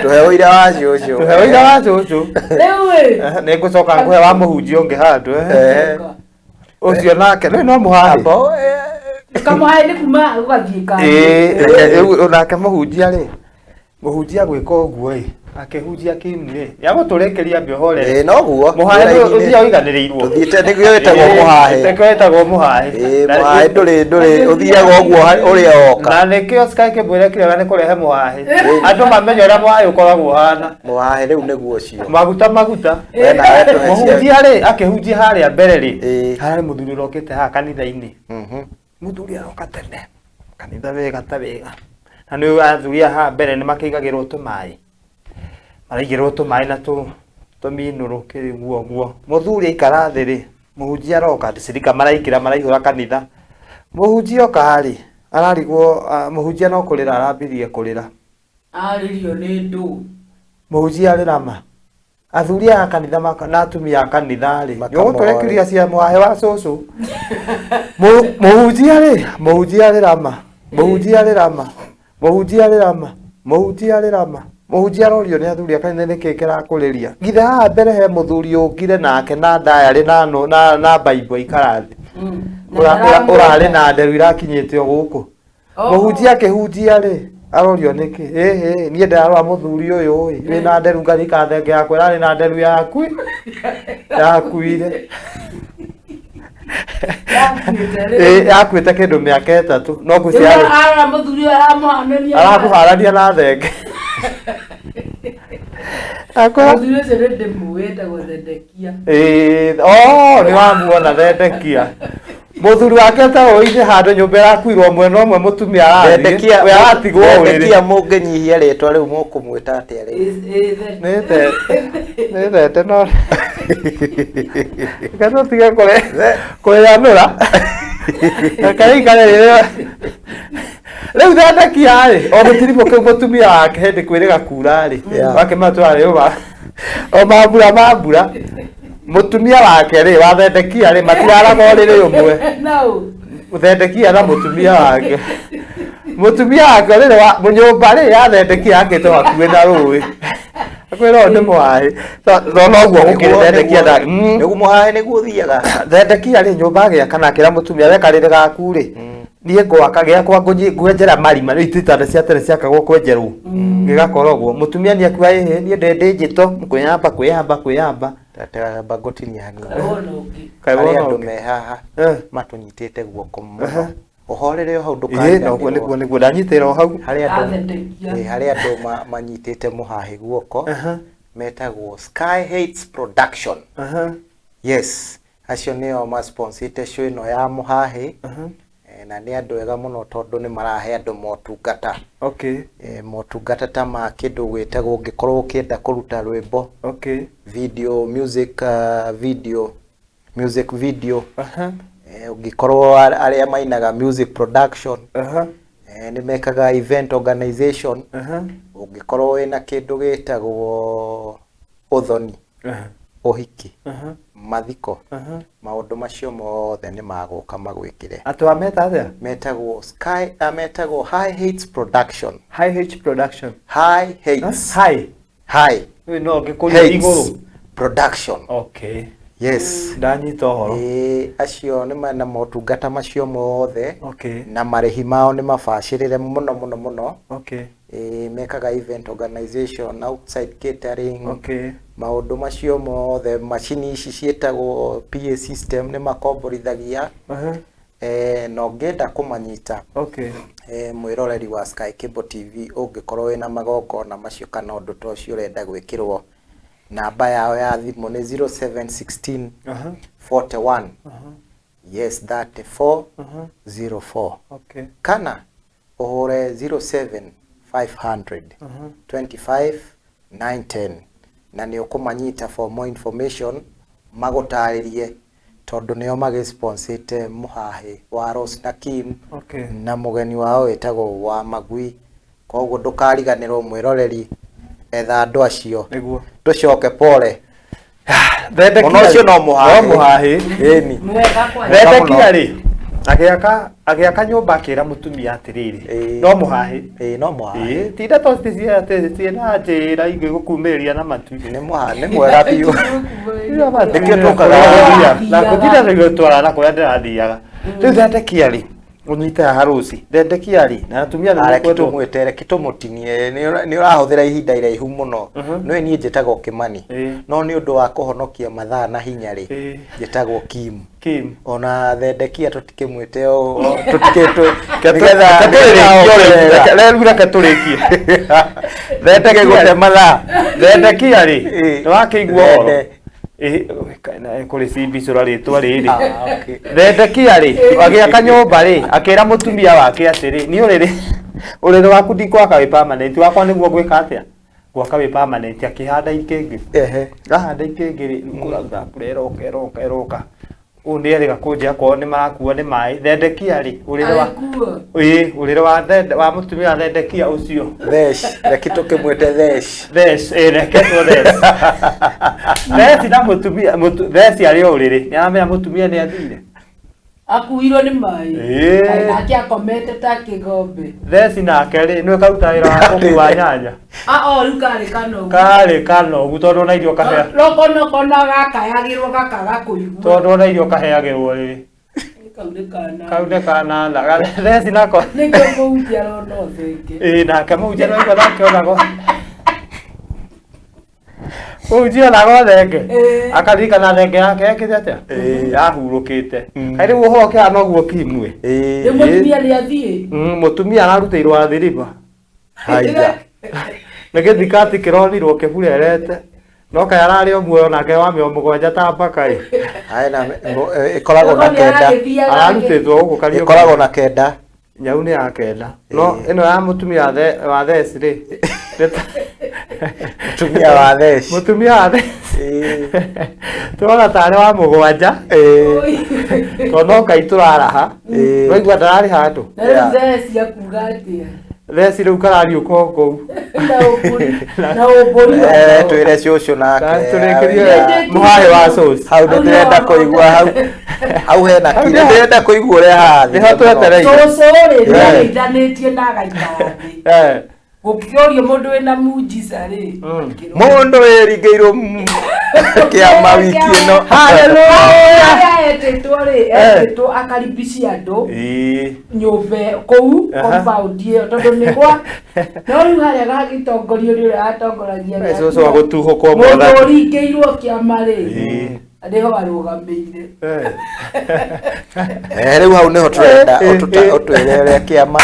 tũhe ũira wa cũcũ
Tũhe ũira wa cũcũ.
rĩu ĩ
Ehe, Nĩ ngũcoka ngũhe wa mũhunjia ũngĩ handũ. Ehe.
Ehe.
Ũcio nake rĩu no mũhae.
Abo,
Kamũhaĩ nĩ kuma gũgathiĩ kangĩ.
Ĩĩ, reke rĩu onake mũhunjia rĩ, mũhunjia gwĩka ũguo ĩ, akĩhunjia kĩmu rĩ, nĩagũtũrĩkĩria mbĩ ũhorere.
Ĩĩ, noguo
Mũhae nĩ ũthiaga ũiganĩrĩirwo.
Tũthiĩte nĩguo wĩtagwo mũhae.
Nĩkĩo wĩtagwo mũhae.
Ĩĩ,
Na-
mũhae ndũrĩ ũthiaga ũguo ũrĩa woka.
Na nĩkĩo Sky kĩmwĩre kĩrega nĩ kũrehe mũhae. Andũ mamenye ũrĩa mũhae ũkoragwo ũhana.
Mũhae rĩu nĩguo ũcio.
Maguta maguta.
We nawe tũhe cia-
Mũhunjia rĩ, akĩhunjia harĩa mbere rĩ,
Ĩĩ.
hararĩ mũthuri ũrokĩte haha kanitha-inĩ.
Mhm.
Mũthuri aroka tene kanitha wega ta wega na nĩ athuri aya haha mbere nĩ makĩigagĩrwo tũmaĩ, maraigĩrwo tũmaĩ na tũminũrũ kĩguo ũguo. Mũthuri aikara thĩ rĩ, mũhunjia aroka, cirika maraingĩra maraihũra kanitha. Mũhunjia oka rĩ, ararigwo, mũhunjia no kũrĩra arambirie kũrĩra.
Arĩrio nĩ ndũ.
Mũhunjia arĩra ma athuri aya a kanitha na atumia a kanitha rĩ, nĩũgũtũrekeria cia mũhahe wa cũcũ. Mũhunjia rĩ, mũhunjia arĩra ma, mũhunjia arĩra ma, mũhunjia arĩra ma, mũhunjia arĩra ma, mũhunjia arorio nĩ athuri a kanitha nĩkĩ kĩrakũrĩria. Githĩ haha mbere he mũthuri ũkire nake na ndayarĩ na na baibũ aikara thĩ. Ũrarĩ na nderu irakinyĩte o gũkũ. Mũhunjia akĩhunjia rĩ, arorio nĩkĩ? Ĩhĩ, niĩ ndarora mũthuri ũyũ ĩ, wĩna nderu ngarika thenge yakwa ĩrarĩ na nderu yaku yakuire. Ĩ, yakuĩte kĩndũ mĩaka 3 no ngwĩciria
Arora mũthuri ũyũ aramũhanania.
Aramũhanania na thenge. Akwa
Mũthuri ũcio nĩ ndĩmũĩ etagwo Zedekia.
Ĩĩ, oh, nĩ wamuona Zedekia. Mũthuri wake etagwo ithe handũ nyũmba ĩrakuirwo mwena ũmwe mũtumia arathiĩ,
Zedekia,
we aratigwo ũrĩrĩ.
Zedekia mũngĩnyihia rĩtwa rĩu mũkũmwĩta atĩa rĩu?
Nĩ nĩ thete no reke tũtige kũrĩanũra. Reke rĩikare rĩrĩa rĩu Zedekia rĩ, o gĩtiribũ kĩu mũtumia wake hĩndĩ kwĩrĩga kura rĩ,
Yeah.
wakĩmenya twarĩ ũma o mambura mambura mũtumia wake rĩ wa Zedekia rĩ matiraraga ũrĩrĩ ũmwe.
No.
Zedekia na mũtumia wake. Mũtumia wake rĩrĩ wa nyũmba rĩ ya Zedekia yakĩtwo hakuhĩ na rũĩ. Akwĩra ũyũ nĩ mũhaĩ. No noguo gũkĩrĩ Zedekia nda.
Nĩguo mũhae nĩguo ũthiaga.
Zedekia rĩ nyũmba agĩaka na akĩra mũtumia we karĩrĩ gaku rĩ, niĩ ngwaka gĩakwa ngwenjera marima rĩu itanda cia tene ciakagwo kwenjerwo gĩgakorogwo. Mũtumia nĩ akiuga ĩhĩ niĩ ndĩ digital kwĩyamba kwĩyamba kwĩyamba.
Tamba ngũtinia hanini.
Wona ũngĩ.
Kaĩ
Harĩ
wona
andũ
ũngĩ?
me haha matũnyitĩte guoko mũno. Ũhorere o hau
Ĩĩ noguo
ndũkariganĩrwo.
nĩguo nĩguo ndanyitĩra o hau.
Harĩ andũ
Athedekia.
ĩĩ, harĩ andũ manyitĩte mũhahe guoko metagwo Sky Heights Production. Yes, acio nĩo masponsĩte show ĩno ya mũhahe. Na nĩ andũ ega mũno tondũ nĩ marahe andũ motungata.
Okay.
Motungata ta ma kĩndũ gwĩtagwo ũngĩkorwo ũkĩenda kũruta rwĩmbo. Video, music, video, music video. Ũngĩkorwo arĩa mainaga music production. Nĩ mekaga event organization. Ũngĩkorwo wĩna kĩndũ gĩtagwo ũthoni, ũhiki, mathiko, maũndũ macio mothe nĩ magũka magwĩkĩre.
Atĩ wameta atĩa?
Metagwo Sky, metagwo High Heights Production.
High H Production.
High Heights.
High.
High.
Rĩu no ngĩkũria
Heights
igũrũ.
Production.
Okay.
Yes.
Ndanyita ũhoro.
Ĩĩ, acio nĩ mena motungata macio mothe.
Okay.
Na marĩhi mao nĩ mabacĩrĩre mũno mũno mũno.
Okay.
Ĩĩ, mekaga event organization, outside catering.
Okay.
Maũndũ macio mothe, macini ici ciĩtagwo PA system nĩ makomborithagia. Na ũngĩenda kũmanyita,
Okay.
Mwĩroreri wa Sky Cable TV ũngĩkorwo wĩna magongona macio kana ũndũ ta ũcio ũrenda gwĩkĩrwo, namba yao ya thimũ nĩ 0716 41 yes 34 04.
Okay.
Kana ũhũre 07 500 25 910 na nĩ ũkũmanyita for more information magũtarĩrie tondũ nĩo magĩsponsĩte mũhahĩ wa Rose na Kim.
Okay.
Na mũgeni wao wĩtagwo wa Magui. Koguo ndũkariganĩrwo mwĩroreri, etha andũ acio.
Nĩguo.
Tũcoke pole.
Zedekia
Mũno ũcio no mũhahĩ.
No mũhahĩ.
Ĩni.
Mwega kwa.
Zedekia rĩ, agĩaka nyũmba akĩra mũtumia atĩrĩrĩ,
Ĩĩ.
no mũhahĩ.
Ĩĩ, no mũhahĩ.
Ĩĩ, ti ndeto atĩ ciĩna njĩra ingĩgũkumĩrĩria na matu.
Nĩ mũhahĩ, nĩ mwega biũ.
Nĩkĩo
tũkaga.
Na gũtirĩ nĩguo twara na kũrĩa ndĩrathiaga. Rĩu Zedekia rĩ, Ũnyite haha rũci thendekia rĩ na atumia nĩ
Areke
mekwendwo.
tũmwĩtere kĩtũmũtinie nĩ ũrahũthĩra ihinda iraihu mũno. Nĩwe niĩ njĩtagwo Kĩmani. No nĩ ũndũ wa kũhonokia mathaa na hinya rĩ, njĩtagwo Kim.
Kim.
Ona thendekia tũtikĩmwĩte o tũtikĩtũ
Nĩgetha tũrĩkie rĩu reke tũrĩkie.
Thendeke gũte mathaa.
Thendekia rĩ
Ĩĩ.
nĩ wakĩigua ũhoro.
Thende.
Ĩĩ, kũrĩ cimbicũra rĩtwa rĩrĩ.
Ah, okay.
Thendekia rĩ agĩaka nyũmba rĩ akĩra mũtumia wake atĩrĩ niĩ ũrĩrĩ ũrĩrĩ waku ndikwaka wĩ permanent wakwa nĩguo ngwĩka atĩa gwaka wĩ permanent akĩhanda ikĩngĩ.
Ehe.
Ahanda ikĩngĩ rĩ kũrauga mbura ĩroka ĩroka ĩroka ũũ nĩ erĩga kũnjia akorwo nĩ marakuo nĩ maĩ thendekia rĩ ũrĩrĩ wa
Agĩkuo.
ĩĩ ũrĩrĩ wa thende wa mũtumia wa thendekia ũcio.
Thesh, reke tũkĩmwĩte Thesh.
Thesh ĩĩ reketwo Thesh. Thesh na mũtumia Thesh arĩ o ũrĩrĩ nĩ aramenya mũtumia nĩ athire.
Akuirwo nĩ maĩ.
Ĩĩ.
Kaĩ nake akomete ta kĩgombe.
Thesh nake rĩ nĩwe karuta wĩra wa kũkua nyanya.
Ah, o rĩu karĩ kanogu.
Karĩ kanogu tondũ ona irio kahea
Rokonokona gakayagĩrwo gakaga kũigua.
tondũ ona irio kaheagĩrwo rĩ
Kau nĩ kana.
kau nĩ kanana Thesh nako
Nĩkĩo mũhunjia arona ũthenge.
ĩĩ nake mũhunjia no igua nake onago mũhunjia onago thenge.
Ĩĩ.
Akaririkana thenge yake ekĩte atĩa yahurũkĩte. Kaĩ rĩu ũhoro ũkĩhana ũguo Kimwe.
Ĩĩ.
Rĩu mũtumia nĩ athiĩ.
Mũtumia ararutĩirwo athiriba.
Haiya.
Nĩ gĩthikati kĩronirwo kĩburerete no kaĩ ararĩ o muoyo nake wa mĩo mũgwanja ta mbaka ĩ.
Haya na ĩkoragwo na
Nĩ
kenda.
aragĩthiaga
Ararutĩtwo gũkũ Kariũki.
Ĩkoragwo na kenda.
Nyau nĩ ya kenda no ĩno ya mũtumia wa Thesh rĩ nĩ ta-
Mũtumia wa Thesh.
Mũtumia wa Thesh.
Ĩĩ.
Tũrona tarĩ wa mũgwanja.
Ĩĩ.
Tondũ no Ngai tũraraha.
Ĩĩ.
Waigua ndararĩ handũ.
Na rĩu Thesh akuga atĩa?
Thesh rĩu karariũka o kũu.
Na ũmbũri na ũmbũri
Eh, twĩre cũcũ nake.
Tũrĩkĩrie
Hau.
mũhaĩ wa cũcũ.
Hau nĩ ndĩrenda kũigua hau. Hau hena
Hau
kiri.
nĩho-
Ndĩrenda kũigua ũrĩa harathiĩ.
Nĩho twetereire.
Cũcũ rĩ
Yeah.
nĩageithanĩtie na agaikara thĩ.
Eh.
Gũkĩũrio mũndũ wĩna mujiza rĩ. Akĩrwo.
Mũndũ wĩringĩirwo kĩama wiki ĩno.
Hallelujah.
Harĩa etĩtwo rĩ,
Eh.
etĩtwo akaribici andũ
Ĩĩ.
nyũmba kũu
Aha.
compound ĩyo tondũ nĩ gwa no rĩu harĩa gagĩtongorio nĩ ũrĩa atongoragia
Eh, cũcũ wa gũtuhũkwo
mũndũ
mwathani.
ũringĩirwo kĩama rĩ
Ĩĩ.
nĩho arũgamĩire.
Eh.
Eh, rĩu hau nĩho tũrenda
Eh, eh.
ũtwĩre ũrĩa kĩama.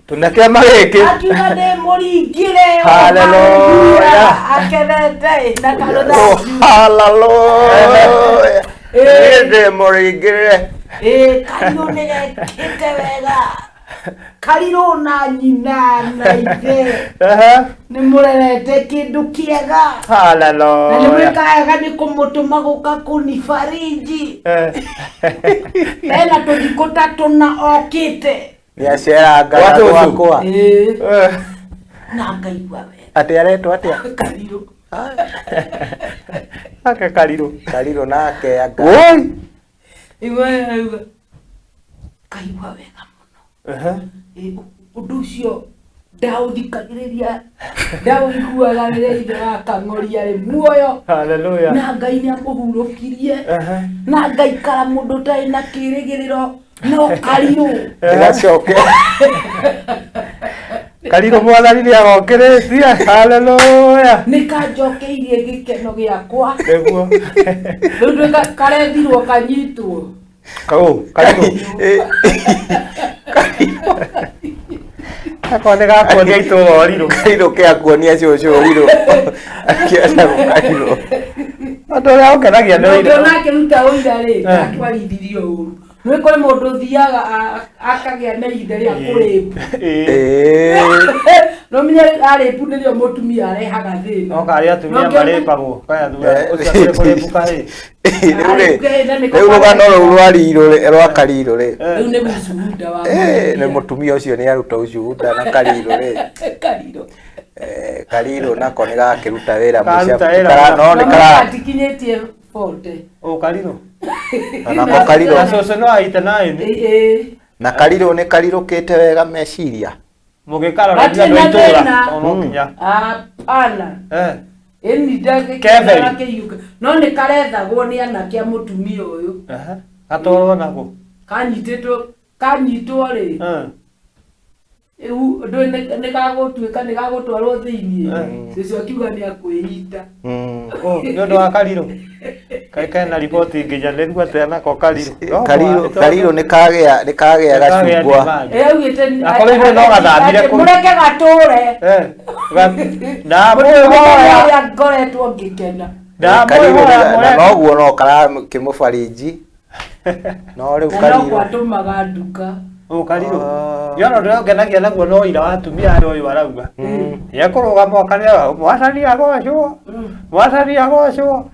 Tuna kĩama gĩkĩ.
Akiuga nĩ mũringire
Hallelujah.
akenete na
Oh,
karũthanju.
hallelujah.
Eh.
Niĩ ndĩ mũringĩre.
Ĩĩ karirũ nĩ gekĩte wega karirũ na nyina na ithe
Ehe.
nĩ mũrerete kĩndũ kĩega na nĩ
Hallelujah.
mwĩkaga wega nĩ kũmũtũma gũka kũnibariji.
Eh.
Ena tũthikũ ta tũna okĩte.
Nĩ acerangaga
Wa cũcũ.
gwakwa.
Ĩĩ
Eh.
na ngaigua wega
Atĩ aretwo atĩa?
karirũ.
Ake karirũ.
Karirũ nake anga.
Woi.
Igua igua ngaigua wega mũno.
Ehe.
Ĩĩ, ũndũ ũcio ndaũthikagĩrĩria ndaũiguaga rĩrĩa ithe wa kang'ori arĩ muoyo
Hallelujah.
na Ngai nĩ amũhurũkirie
Ehe.
na ngaikara mũndũ ũtarĩ na kĩrĩgĩrĩro no karirũ.
Ndĩgacoke.
Karirũ mwathani nĩ agokĩrĩtie. Hallelujah.
Nĩ kanjokeirie gĩkeno gĩakwa.
Nĩguo.
Rĩu ndĩ karethirwo kanyitwo.
Kau, karirũ.
Eh,
Akorwo nĩ gakuonia itũra ũrirũ.
Karirũ kĩakuonia cũcũ ũrirũ. Akĩenda gũkarirũ.
Ũndũ ũrĩa ũngenagia nĩ
Mũndũ
ũira.
onake ruta ũira rĩ
Eh.
ndatwarithirio ũru. Nĩ kũrĩ mũndũ ũthiaga akagĩa na ihinda rĩa kũrĩpu.
Ĩĩ.
Eh.
No menye arĩpu nĩrĩo mũtumia arehaga thĩna.
No karĩ atumia
No ngĩona-
marĩpagwo. Kaya thura
Eh.
ũcio akĩrĩ kũrĩpu kahĩ.
Rĩu rĩ,
Arĩ-
rĩu rũgano rũu rwa rirũ rĩ, rwa karirũ rĩ.
Rĩu nĩ gũcuhuda wa
Eh, nĩ mũtumia ũcio nĩ aruta ũcuhuda na karirũ rĩ.
Karirũ.
Eh, karirũ nako nĩ gakĩruta wĩra
Karuta
mũcabu.
wĩra
Kara- No nĩ
No
kara
gatikinyĩtie 40.
Ũ karirũ.
Onako karirũ
Na cũcũ no aite naini.
Ĩĩ.
na karirũ nĩ karirũkĩte wega meciria.
Mũgĩkarora
Hatirĩ
ithuĩ andũ
na
a itũũra.
thĩna.
Tondũ no nginya.
Hapana.
Eh.
Ĩni
Kevin.
ndakĩiyũka. No nĩ karethagwo nĩ anake a mũtumia ũyũ.
Ehe. Gatwarwo nakũ.
Kanyitĩtwo Kanyitwo rĩ,
Eh.
rĩu ndũĩ nĩ gagũtuĩka nĩ gagũtwarwo thĩiniĩ. Cũcũ akiuga nĩ akwĩita.
Oh, nĩ ũndũ wa karirũ kaĩ kena riboti nginyanĩru atĩa nako karirũ No
Karirũ
mũhaka-
karirũ nĩ kagĩa nĩ kagĩa
Nĩ kagĩa
gacungwa.
demand.
Ĩ augĩte
Akorwo ithuĩ no gathamire
atĩ
kũu.
mũreke gatũre.
Eh,
Mũthenya
ndamwĩhoya
ũrĩa ngoretwo ngĩkena.
Karirũ
ndamwĩhoya
na
mũreke
noguo no karakĩmũbariji. No rĩu
Na no
karirũ.
gwatũmaga nduka.
Ũ karirũ
Ah.
yona ũndũ ũrĩa ũngenagia naguo no ira wa atumia arĩa ũyũ arauga nĩekũrũgama okanĩra mwathani agocwo mwathani agocwo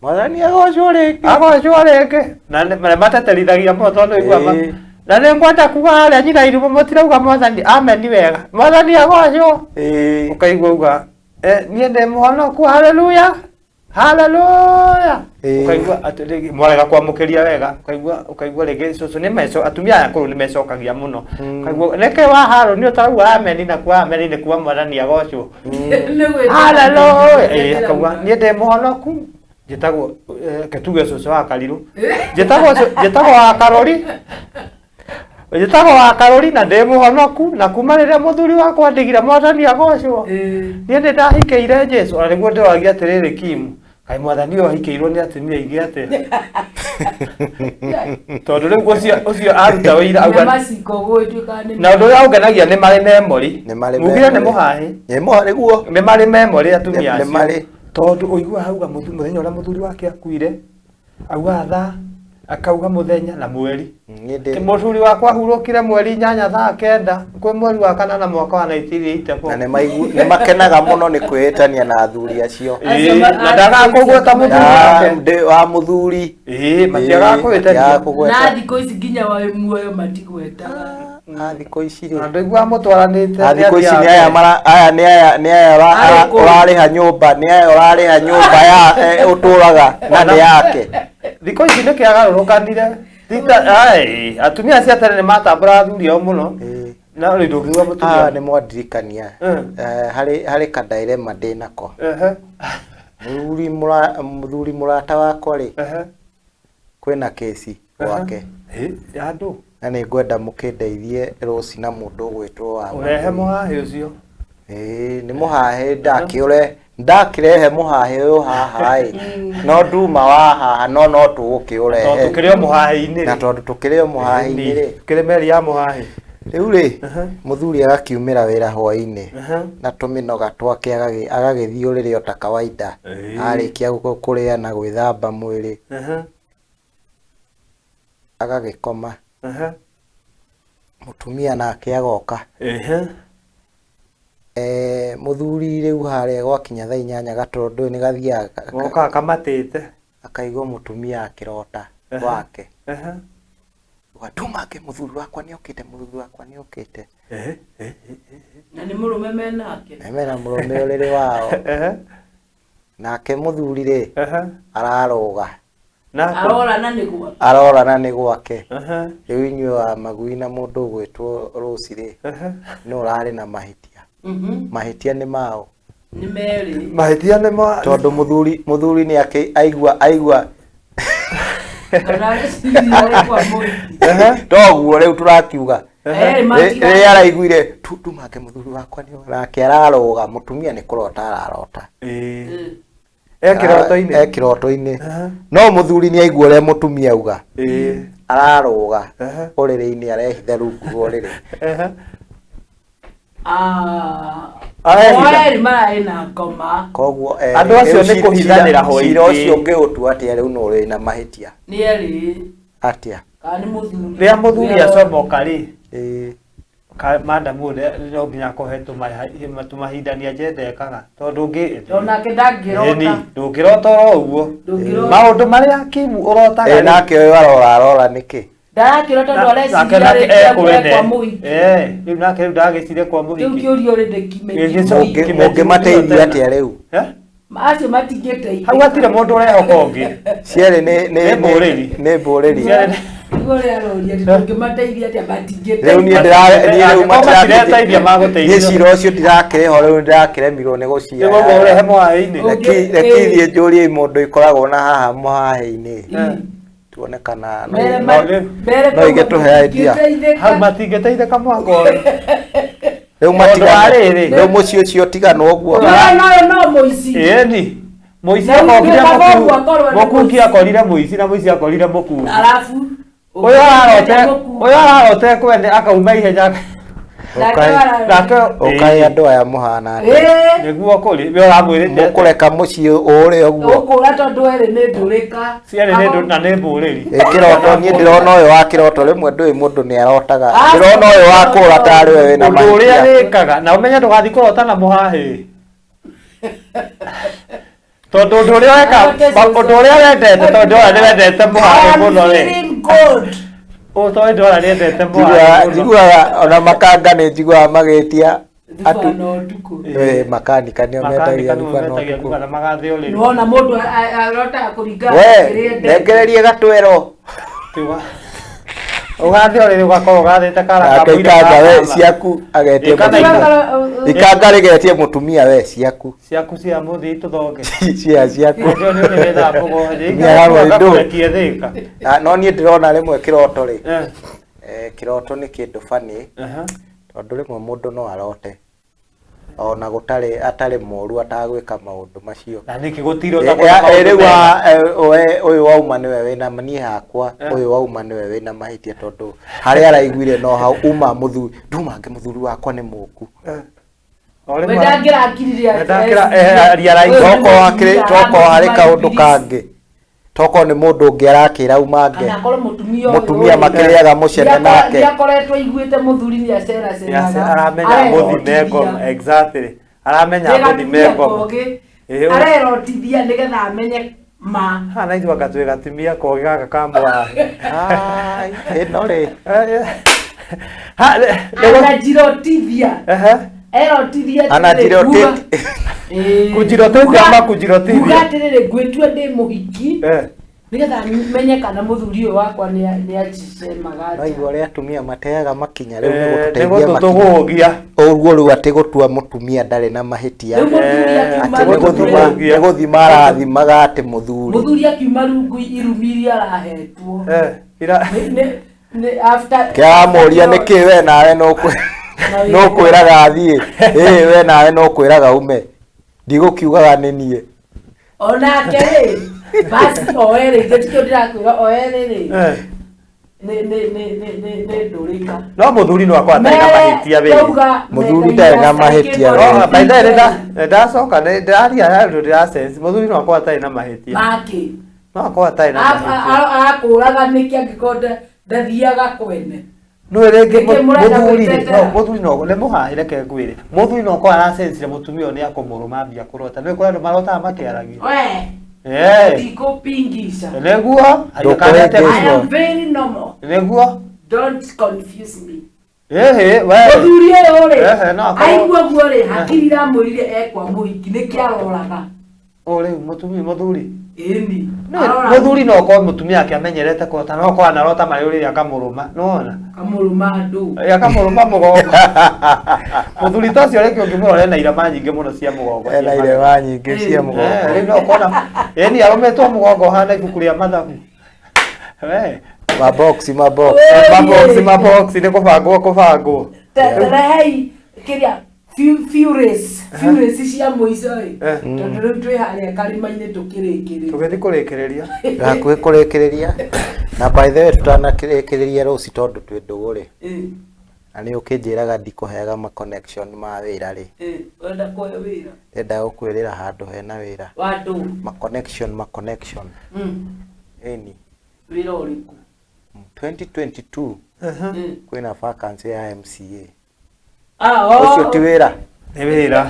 Mwathani agocwo rĩngĩ.
agocwo rĩngĩ na nĩ mateterithagia mũno tondũ igua
Ĩĩ.
na nĩ ngwenda kuga harĩa nyina irimũ mũtirauga mwathani ameni wega mwathani agocwo
Ĩĩ.
ũkaigua uga "Eh, niĩ ndĩ mũhonoku haleluya haleluya
Ĩĩ.
ũkaigua atĩ rĩngĩ mwarega kwamũkĩria wega ũkaigua ũkaigua rĩngĩ cũcũ nĩ meco atumia aya akũrũ nĩ mecokagia mũno ũkaigua nĩkĩ wa harũni ũtarauga ameni na kuwa ameni nĩ kuwa mwathani agocwo
Nĩ gwĩtĩkĩra.
haleluya Ĩĩ, akauga niĩ ndĩ mũhonoku njĩtagwo reke tuge cũcũ wa karirũ njĩtagwo njĩtagwo wa karori njĩtagwo wa karori na ndĩ mũhonoku na kuma rĩrĩa mũthuri wakwa ndigire mwathani agocwo
Ĩĩ.
niĩ nĩ ndahikĩire Jesũ ona nĩguo ndĩroragia atĩrĩrĩ Kimu kaĩ mwathani ũyũ ahikĩirwo nĩ atumia aingĩ atĩa tondũ rĩu ũcio ũcio aruta wĩira auga
Nyama cikogwo ituĩkaga nĩ
na ũndũ ũrĩa ũngenagia nĩ marĩ memory
Nĩ marĩ
mugire nĩ
memory.
mũhahĩ
Nĩ mũha nĩguo.
nĩ marĩ memory atumia
Nĩ
acio
marĩ.
tondũ ũiguaga auga mũthenya ũrĩa mũthuri wake akuire auga thaa akauga mũthenya na mweri
Niĩ
Atĩ
ndĩ
mũthuri wakwa ahurũkire mweri 8 thaa 9 kwĩ mweri wa kanana mwaka wa 1984
na nĩ maigu nĩ makenaga mũno nĩ kwĩhĩtania na athuri acio.
Acio
Ĩĩ, na ndagakũgweta mũthuri wake
Ndĩ wa mũthuri.
Ĩĩ, matiagaga
Matiagaga
Na
kũgweta.
thikũ ici nginya wa muoyo matigwetaga.
Ah, thikũ ici rĩ.
Andũ aiguaga mũtwaranĩte
Ah, thikũ ici nĩ aya mara aya nĩ aya nĩ aya
Arĩ kũu.
ũrarĩha nyũmba nĩ aya ũrarĩha nyũmba ya ũtũraga na nĩ yake.
Thikũ ici nĩ kĩagarũrũkanire Thita- ai, atumia acio a tene nĩ matambũraga athuri ao mũno
Ĩĩ.
na rĩu ndũngiuga
Ah,
mũtumia
nĩ mwandirikania. Eh, harĩ harĩ kadairema ndĩ nako.
Ehe,
Mũthuri mũthuri mũrata wakwa rĩ
ehe,
kwĩna kesi gwake
Ĩ, ya andũ
na nĩ ngwenda mũkĩndeithie rũci na mũndũ ũgwĩtwo wa
ũrehe mũhahĩ ũcio
Ĩĩ, nĩ mũhahĩ ndakĩũre ndakĩrehe mũhahĩ ũyũ haha ĩ no nduma wa haha no no
tondũ
tũgũkĩũrehe
tũkĩrĩ o mũhahĩ-inĩ
na tondũ tũkĩrĩ o mũhahĩ-inĩ rĩ
tũkĩrĩ meri ya mũhahĩ
rĩu rĩ mũthuri agakiumĩra wĩra hwaĩ-inĩ na tũmĩnoga twake agagĩthiĩ ũrĩrĩ o ta kawaida
Ĩĩ.
arĩkia kũrĩa na gwĩthamba mwĩrĩ
Ehe,
agagĩkoma
ehe,
mũtumia nake agoka
ehe.
Eh, mũthuri rĩu harĩa gwakinya thaa 8 gatoro ndũĩ nĩ gathiaga
Gokaga kamatĩte
akaigua mũtumia akĩrota
Ehe.
gwake
Ehe,
tumake mũthuri wakwa nĩokĩte mũthuri wakwa nĩokĩte
ehe, ehe,
Na nĩ mũrũme menake.
na mena mũrũme ũrĩrĩ wao
ehe,
nake mũthuri rĩ
ehe.
ararũga
Nako?
Arorana nĩ gwake.
arorana nĩ gwake
Ehe,
rĩu inyuĩ wa magui na mũndũ ũgwĩtwo rũci rĩ
ehe.
nĩ ũrarĩ na mahĩtia
Mhm.
mahĩtia nĩ mao
Nĩ merĩ.
Mahĩtia nĩ ma
tondũ mũthuri mũthuri nĩ akĩ aigua aigua
Kana areciria arĩ kwa mũhiki.
Ehe.
toguo rĩu tũrakiuga
Erĩ
rĩrĩa araiguire tumake mũthuri wakwa nĩ nake ararũga mũtumia nĩ kũrota ararota
Ĩĩ.
Ĩĩ.
E kĩroto-inĩ
e kĩroto-inĩ
Ehe.
no mũthuri nĩ aigua ũrĩa mũtumia auga
Ĩĩ.
ararũga
Ehe.
ũrĩrĩ-inĩ arehitha rungu rwa ũrĩrĩ
Ehe.
Ah.
Arehitha.
O erĩ mararĩ na ngoma.
koguo
Andũ acio
rĩu
nĩ kũhithanĩra hwaĩ-inĩ.
cira ũcio ũngĩũtua atĩa rĩu nĩ ũrĩ na mahĩtia
Nĩ erĩ.
atĩa
Kana nĩ mũthuri.
Rĩrĩa mũthuri acomoka rĩ
Ĩĩ.
madamu ũrĩa no nginya akũhe tũmahinda nĩ agenda ekaga tondũ ũngĩ
Tondũ nake
Ĩni,
ndangĩrota.
ndũngĩrota oro ũguo
Ndũngĩrota.
maũndũ marĩa Kimu ũrotaga
Ĩ
rĩ,
nake ũyũ arora arora nĩkĩ
Ndarakĩrota tondũ
nake
areciria
nake
rĩngĩ
ekwene
kwa mũhiki.
Eh, rĩu nake rĩu ndagĩcire kwa
Rĩu
mũhiki
kĩũria ũrĩ ndĩkime.
Gĩgĩcoka-
mũngĩmateithia atĩa rĩu
Eh?
Acio matingĩteithĩka.
Hau hatirĩ mũndũ ũrehoka ũngĩ
cierĩ nĩ
Nĩ mbũrĩri.
nĩ mbũrĩri
Cierĩ
Nĩguo ũrĩa aroria atĩ tũngĩmateithia atĩa matingĩteithĩka.
rĩu niĩ ndĩra niĩ rĩu
Angĩkorwo matireteithia magũteithio.
niĩ cira ũcio ndirakĩrĩho rĩu ndĩrakĩremirwo nĩ
nĩguo ũrehe
gũciara
mũhahĩ-inĩ
reki thiĩ njũrie mũndũ ikoragwo na haha mũhahĩ-inĩ
Mm.
Tuone kana no-
Mere
no-
mere
no igĩtũhe idea.
Hau matingĩteithĩka mwaka ũyũ.
Rĩu
Tondũ wa
matigana
rĩrĩ.
rĩu mũciĩ ũcio ũtiganwo ũguo.
Ndũrona ũyũ no mũici.
Ĩni. Mũici
Na
akorire
ũngĩ
mũku-
akorwo nĩ
mũkungi
mũici.
akorire mũici na mũici akorire mũkungi.
Arabu
Ũyũ ararote kwene akauma ihenya. Nake
Ũkaĩ andũ aya mũhana atĩa?
Ĩĩ.
Nĩguo kũrĩ we ũramwĩrĩte atĩa?
Mũkũreka mũciĩ ũũre ũguo.
Ũkũra tondũ erĩ nĩ ndũrĩka.
Cierĩ nĩ na nĩ mbũrĩri.
Ĩ kĩroto niĩ ndĩrona ũyũ wa kĩroto rĩmwe ndũĩ mũndũ nĩ arotaga.
Ah,
Ndĩrona ũyũ wa kũra tarĩ we wĩna
Ũndũ ũrĩa
mahĩtia.
wĩkaga na ũmenye ndũgathiĩ kũrota na mũhahĩ. Tondũ ũndũ ũrĩa weka ũndũ ũrĩa wendete tondũ ndĩrona nĩ wendete mũhahĩ
I am
mũno rĩ.
feeling good.
Ũ tondũ ndĩrona nĩ endete mũhahĩ
Njiguaga
mũno.
njiguaga ona makanga nĩ njiguaga magĩtia
Thuba
atu
na ũtukũ.
Ĩ, makanika nĩo
Makanika
metagia
nĩo
thuba na
metagia
ũtukũ.
thuba na magathĩ ũrĩrĩ.
Nĩwona mũndũ arotaga kũringana na
We
kĩrĩa endete.
nengererie gatwero.
Tiwa. Ũgathĩ ũrĩrĩ ũgakorwo ũgathĩte kara
Nake
kamũira
ikanga we
ka kama.
ciaku agetie
Ikanga
mũtumia. Ikanga rĩgetie mũtumia we ciaku.
Ciaku cia mũthii tũthonge.
Cia ciaku.
Ndio nĩ ũrĩ mbogo.
Mũtumia wa mũndũ.
Ngakũrekie thĩka.
Ah, no niĩ ndĩrona rĩmwe kĩroto rĩ.
Eh.
Eh, kĩroto nĩ kĩndũ funny
Aha.
tondũ rĩmwe mũndũ no arote ona gũtarĩ atarĩ mũru atagwĩka maũndũ macio.
Na nĩkĩ gũtirĩ
Eh,
ũtakona
eh,
maũndũ
rĩu
mega?
ũyũ wauma nĩwe wĩna niĩ hakwa
Eh.
ũyũ wauma nĩwe wĩna mahĩtia tondũ harĩa araiguire no hau uma mũthuri ndumange mũthuri wakwa nĩ mũku.
O
We
rĩmwe-
ndangĩrakiririe
We ndangĩra- realize.
Tokorwo akĩrĩ tokorwo harĩ kaũndũ kangĩ tokorwo nĩ mũndũ ũngĩ arakĩra umange
Kana akorwo mũtumia ũyũ
mũtumia
rĩ,
makĩrĩaga mũcene nake.
nĩakoretwo aiguĩte mũthuri nĩ aceraceraga.
Yes, aramenya mũthi me ngoma exactly aramenya mũthi me ngoma Ĩĩ,
Arerotithia nĩgetha amenye ma.
haha na ithuĩ anga twĩ gatumia kogĩ gaka ka mũhahe
Ai, ĩno rĩ
Anajirotithia. Erotithia atĩrĩrĩ,
Anajirotithia.
Ĩĩ.
Kujirotithia ama kujirotithia?
Kuga atĩrĩrĩ ngwĩtua ndĩ mũhiki nĩgetha menye kana mũthuri ũyũ wakwa nĩ anjicemaga
no
nja.
igua ũrĩa atumia mateaga makinya rĩu nĩ
nĩ
gũtũteithia makinya
gũtũtũgũgia
ũguo rĩu atĩ gũtua mũtumia ndarĩ na mahĩtia
Rĩu mũthuri akiuma
atĩ nĩ
rungu
gũthima
rĩ,
nĩ gũthima arathimaga atĩ mũthuri
mũthuri akiuma rungu irumi iria arahetwo. Nĩ after
kĩramũria nĩkĩ we nawe nũkwĩraga athiĩ ĩĩ we nawe nũkwĩraga ume ndigũkiugaga nĩ niĩ
Onake rĩ basi o erĩ ithe tikĩo ndĩrakwĩra o erĩ rĩ nĩ nĩ nĩ nĩ nĩ nĩ ndũrĩka.
no mũthuri no akorwo atarĩ na mahĩtia wĩ
Ndauga
Mũthuri ndarĩ na mahĩtia
No,
we.
by the way, nĩndacoka ndĩraria handũ ndĩrasense mũthuri no akorwo atarĩ na mahĩtia
Make.
no akorwo atarĩ na mahĩtia
Akũraga nĩkĩ angĩkorwo ndathiaga kwene.
no rĩngĩ
Nĩkĩ mũrenda
mũthuri
gwĩtetera?
no mũthuri no nĩ mũhahe reke ngwĩre mũthuri no akorwo arasensire mũtumia ũyũ nĩ akũmũrũma ambia kũrota nĩ kũrĩ andũ marotaga makĩaragia
We
Eh,
ndikũpingisha.
nĩguo
Ndũkũhĩngĩcwo.
I am very normal.
nĩguo
Don't confuse me.
ĩhĩ we
Mũthuri ũyũ rĩ
Ehe, no akorwo-
aigua guo rĩ hakiri iramwĩrire ekwa mũhiki nĩkĩ aroraga.
Ũ rĩu mũtumia mũthuri
Ĩni.
No, mũthuri no akorwo mũtumia ake amenyerete kũrota no akorwo anarota marĩ ũrĩrĩ akamũrũma nĩwona
Kamũrũma andũ.
Ĩ, akamũrũma mũgongo mũthuri ta ũcio rĩngĩ ũngĩmũrora ena irema nyingĩ mũno cia mũgongo
ena irema nyingĩ cia
Eh,
mũgongo
rĩu no ũkona ĩni arũmĩtwo mũgongo ũhana ibuku rĩa mathabu We,
maboksi maboksi
Ĩĩ.
maboksi maboksi nĩ kũbangwo kũbangwo
Rehei kĩrĩa furies furies cia mũico ĩ
Eh.
tondũ rĩu twĩ harĩa karima-inĩ tũkĩrĩkĩrĩria.
tũgĩthiĩ kũrĩkĩrĩria
hakuhĩ kũrĩkĩrĩria na by the way tũtanakĩrĩkĩrĩria rũci tondũ twĩ ndũgũ rĩ
Ĩ,
na nĩ ũkĩnjĩraga ndikũheaga ma connection ma wĩra rĩ
ĩ, wenda kũhe wĩra
ndenda gũkwĩrĩra handũ hena wĩra
wa ndũ.
ma connection ma connection ĩni
Wĩra ũrĩkũ?
2022
Ĩ.
kwĩna vacancy ya MCA
Ah, oh.
ũcio ti wĩra
nĩ wĩra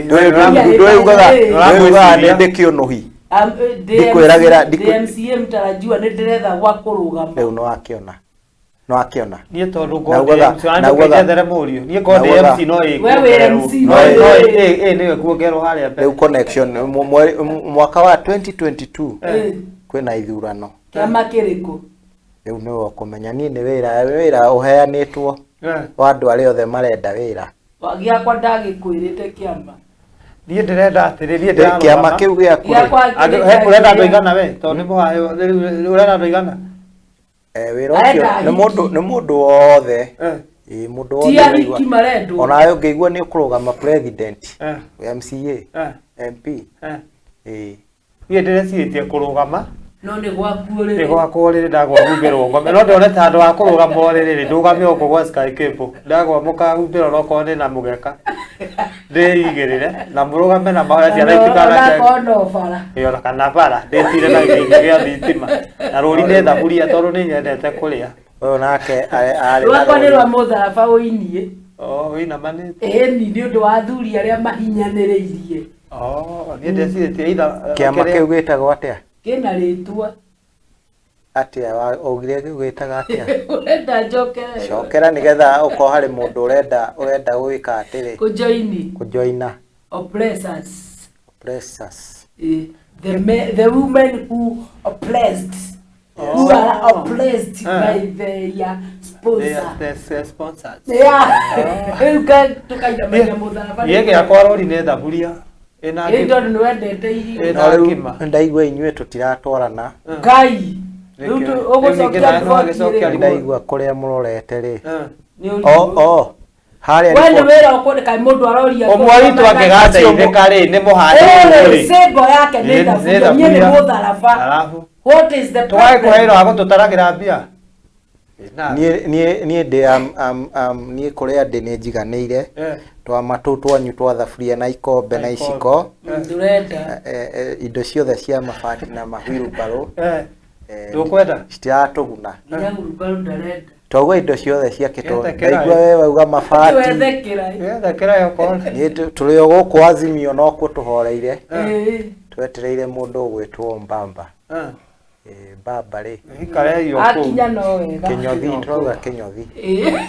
ndwĩugaga
Ũramwĩciria.
nĩ ndĩkĩũnũhi
Ndikwĩragĩra
Ndikwĩragĩra- ndikũ-
MCA mtarajiwa nĩ ndĩretha gwa kũrũgama.
rĩu nĩwakĩona nĩwakĩona
niĩ tondũ
Naugaga- naugaga-
njethere mũriũ niĩ ngondĩ
naugaga-
MC no
We wĩ MC,
no
no ĩ-
ĩ nĩwe kuongerwo harĩa mbere
rĩu connection mwaka wa 2022
Ĩ,
kwĩna ithurano
kĩama kĩrĩkũ?
rĩu nĩwe ũkũmenya niĩ nĩ wĩra wĩra ũheanĩtwo
Eh.
wa andũ arĩa othe marenda wĩra
Wa- Gĩakwa ndagĩkwĩrĩte kĩama.
Niĩ ndĩrenda atĩrĩ, niĩ
Kĩama
ndĩrarũgama.
kĩu gĩaku rĩ,
Gĩakwa
Andũ- he, ũrenda andũ aigana we? Tondũ nĩ mũhae, rĩu ũrenda andũ aigana?
Wĩra ũcio
Arenda
nĩ mũndũ
ahiki.
nĩ mũndũ wothe. Ĩĩ, mũndũ
Ti
wothe
ahiki
ũraigua.
marendwo.
Onawe ũngĩigua nĩ ũkũrũgama president, MCA, MP. Ĩĩ.
Niĩ ndĩrecirĩtie kũrũgama.
No nĩ gwaku
Nĩ
ũrĩrĩ.
gwakwa ũrĩrĩ ndagwa humbĩrwo ngome. No ndone ta handũ ha kũrũgama ũrĩrĩ rĩ, ndũgame o gwa Sky Cable. Ndagwa mũkahumbĩrwo onokorwo nĩ na mũgeka. Ndĩigĩrĩre na mũrũgame na mahoya ciana itikanaje.
Onakorwo no bara.
Ĩĩ, ona kana bara ndĩtire na gĩkĩ gĩa thitima na rũri nĩ thaburia tondũ nĩ nyendete kũrĩa.
Ũyũ nake arĩ na
Rwakwa nĩ rwa
rũri.
mũtharaba ũinie.
Oh, wĩinamanĩte.
Ĩni nĩ ũndũ wa athuri arĩa mahinyanĩrĩirie.
Oh, niĩ ndecirĩtie either
Kĩama
kĩrĩa-
kĩu gĩtagwo atĩa?
Kĩna rĩtwa.
Atĩa waugire kĩu gĩtagwo atĩa?
Ũrenda njokere.
Cokera nĩgetha ũkorwo harĩ mũndũ ũrenda gwĩka atĩrĩ,
Kũjoini.
kũjoina
Oppressors.
oppressors.
The women who oppressed. Who are oppressed by their sponsor.
They are sponsors.
Yeah. Rĩu tũkainamania mũtharaba.
Niĩ gĩakwa rũri nĩ thaburia. Ĩna
Ĩ tondũ nĩ wendete irio.
Ĩ-
No rĩu
ngima.
ndaigua inyuĩ tũtiratwarana.
Ngai. Rĩu
Nĩkĩ?
ũgũcokia
Rĩu ningĩ nawe no
riboti
agĩcokia
ĩrĩkũ?
Ndaigua kũrĩa mũrorete rĩ.
Nĩ ũrimũ.
O harĩa
We nĩ
nĩ
wĩra ũkwandĩka mũndũ aroria
Ũmwe witũ angĩgateithĩka rĩ, nĩ mũhande
Ĩrĩ,
rĩ.
symbol yake nĩ
Nĩ-
thaburia,
nĩ
niĩ nĩ
thaburia.
mũtharaba.
Alafu
What is the
tũgagĩkũhe
problem?
wĩra wa gũtũtaragĩra mbia.
niĩ ndĩ niĩ kũrĩa ndĩ nĩ njiganĩire. Twama tũu twanyu twa thaburia na ikombe na
Na
iciko.
Ndũrenda.
Indo ciothe cia mabati na mahwirumbarũ
Ndũkwenda?
citiratũguna.
Nginya hurumbarũ ndarenda.
Toguo indo ciothe ciakĩtwo
Wethe kĩraĩ.
ndaigua we wauga mabati.
Wethe kĩraĩ.
Wethe kĩraĩ okorwo.
Niĩ tũrĩ o gũkũ Azimio no kuo tũhoreire. Twetereire mũndũ ũgwĩtwo Mbamba. Mbamba rĩ.
Ikarei o kũu.
Akinya no wega.
Kĩnyothi, tũrauga kĩnyothi.
Ĩĩ.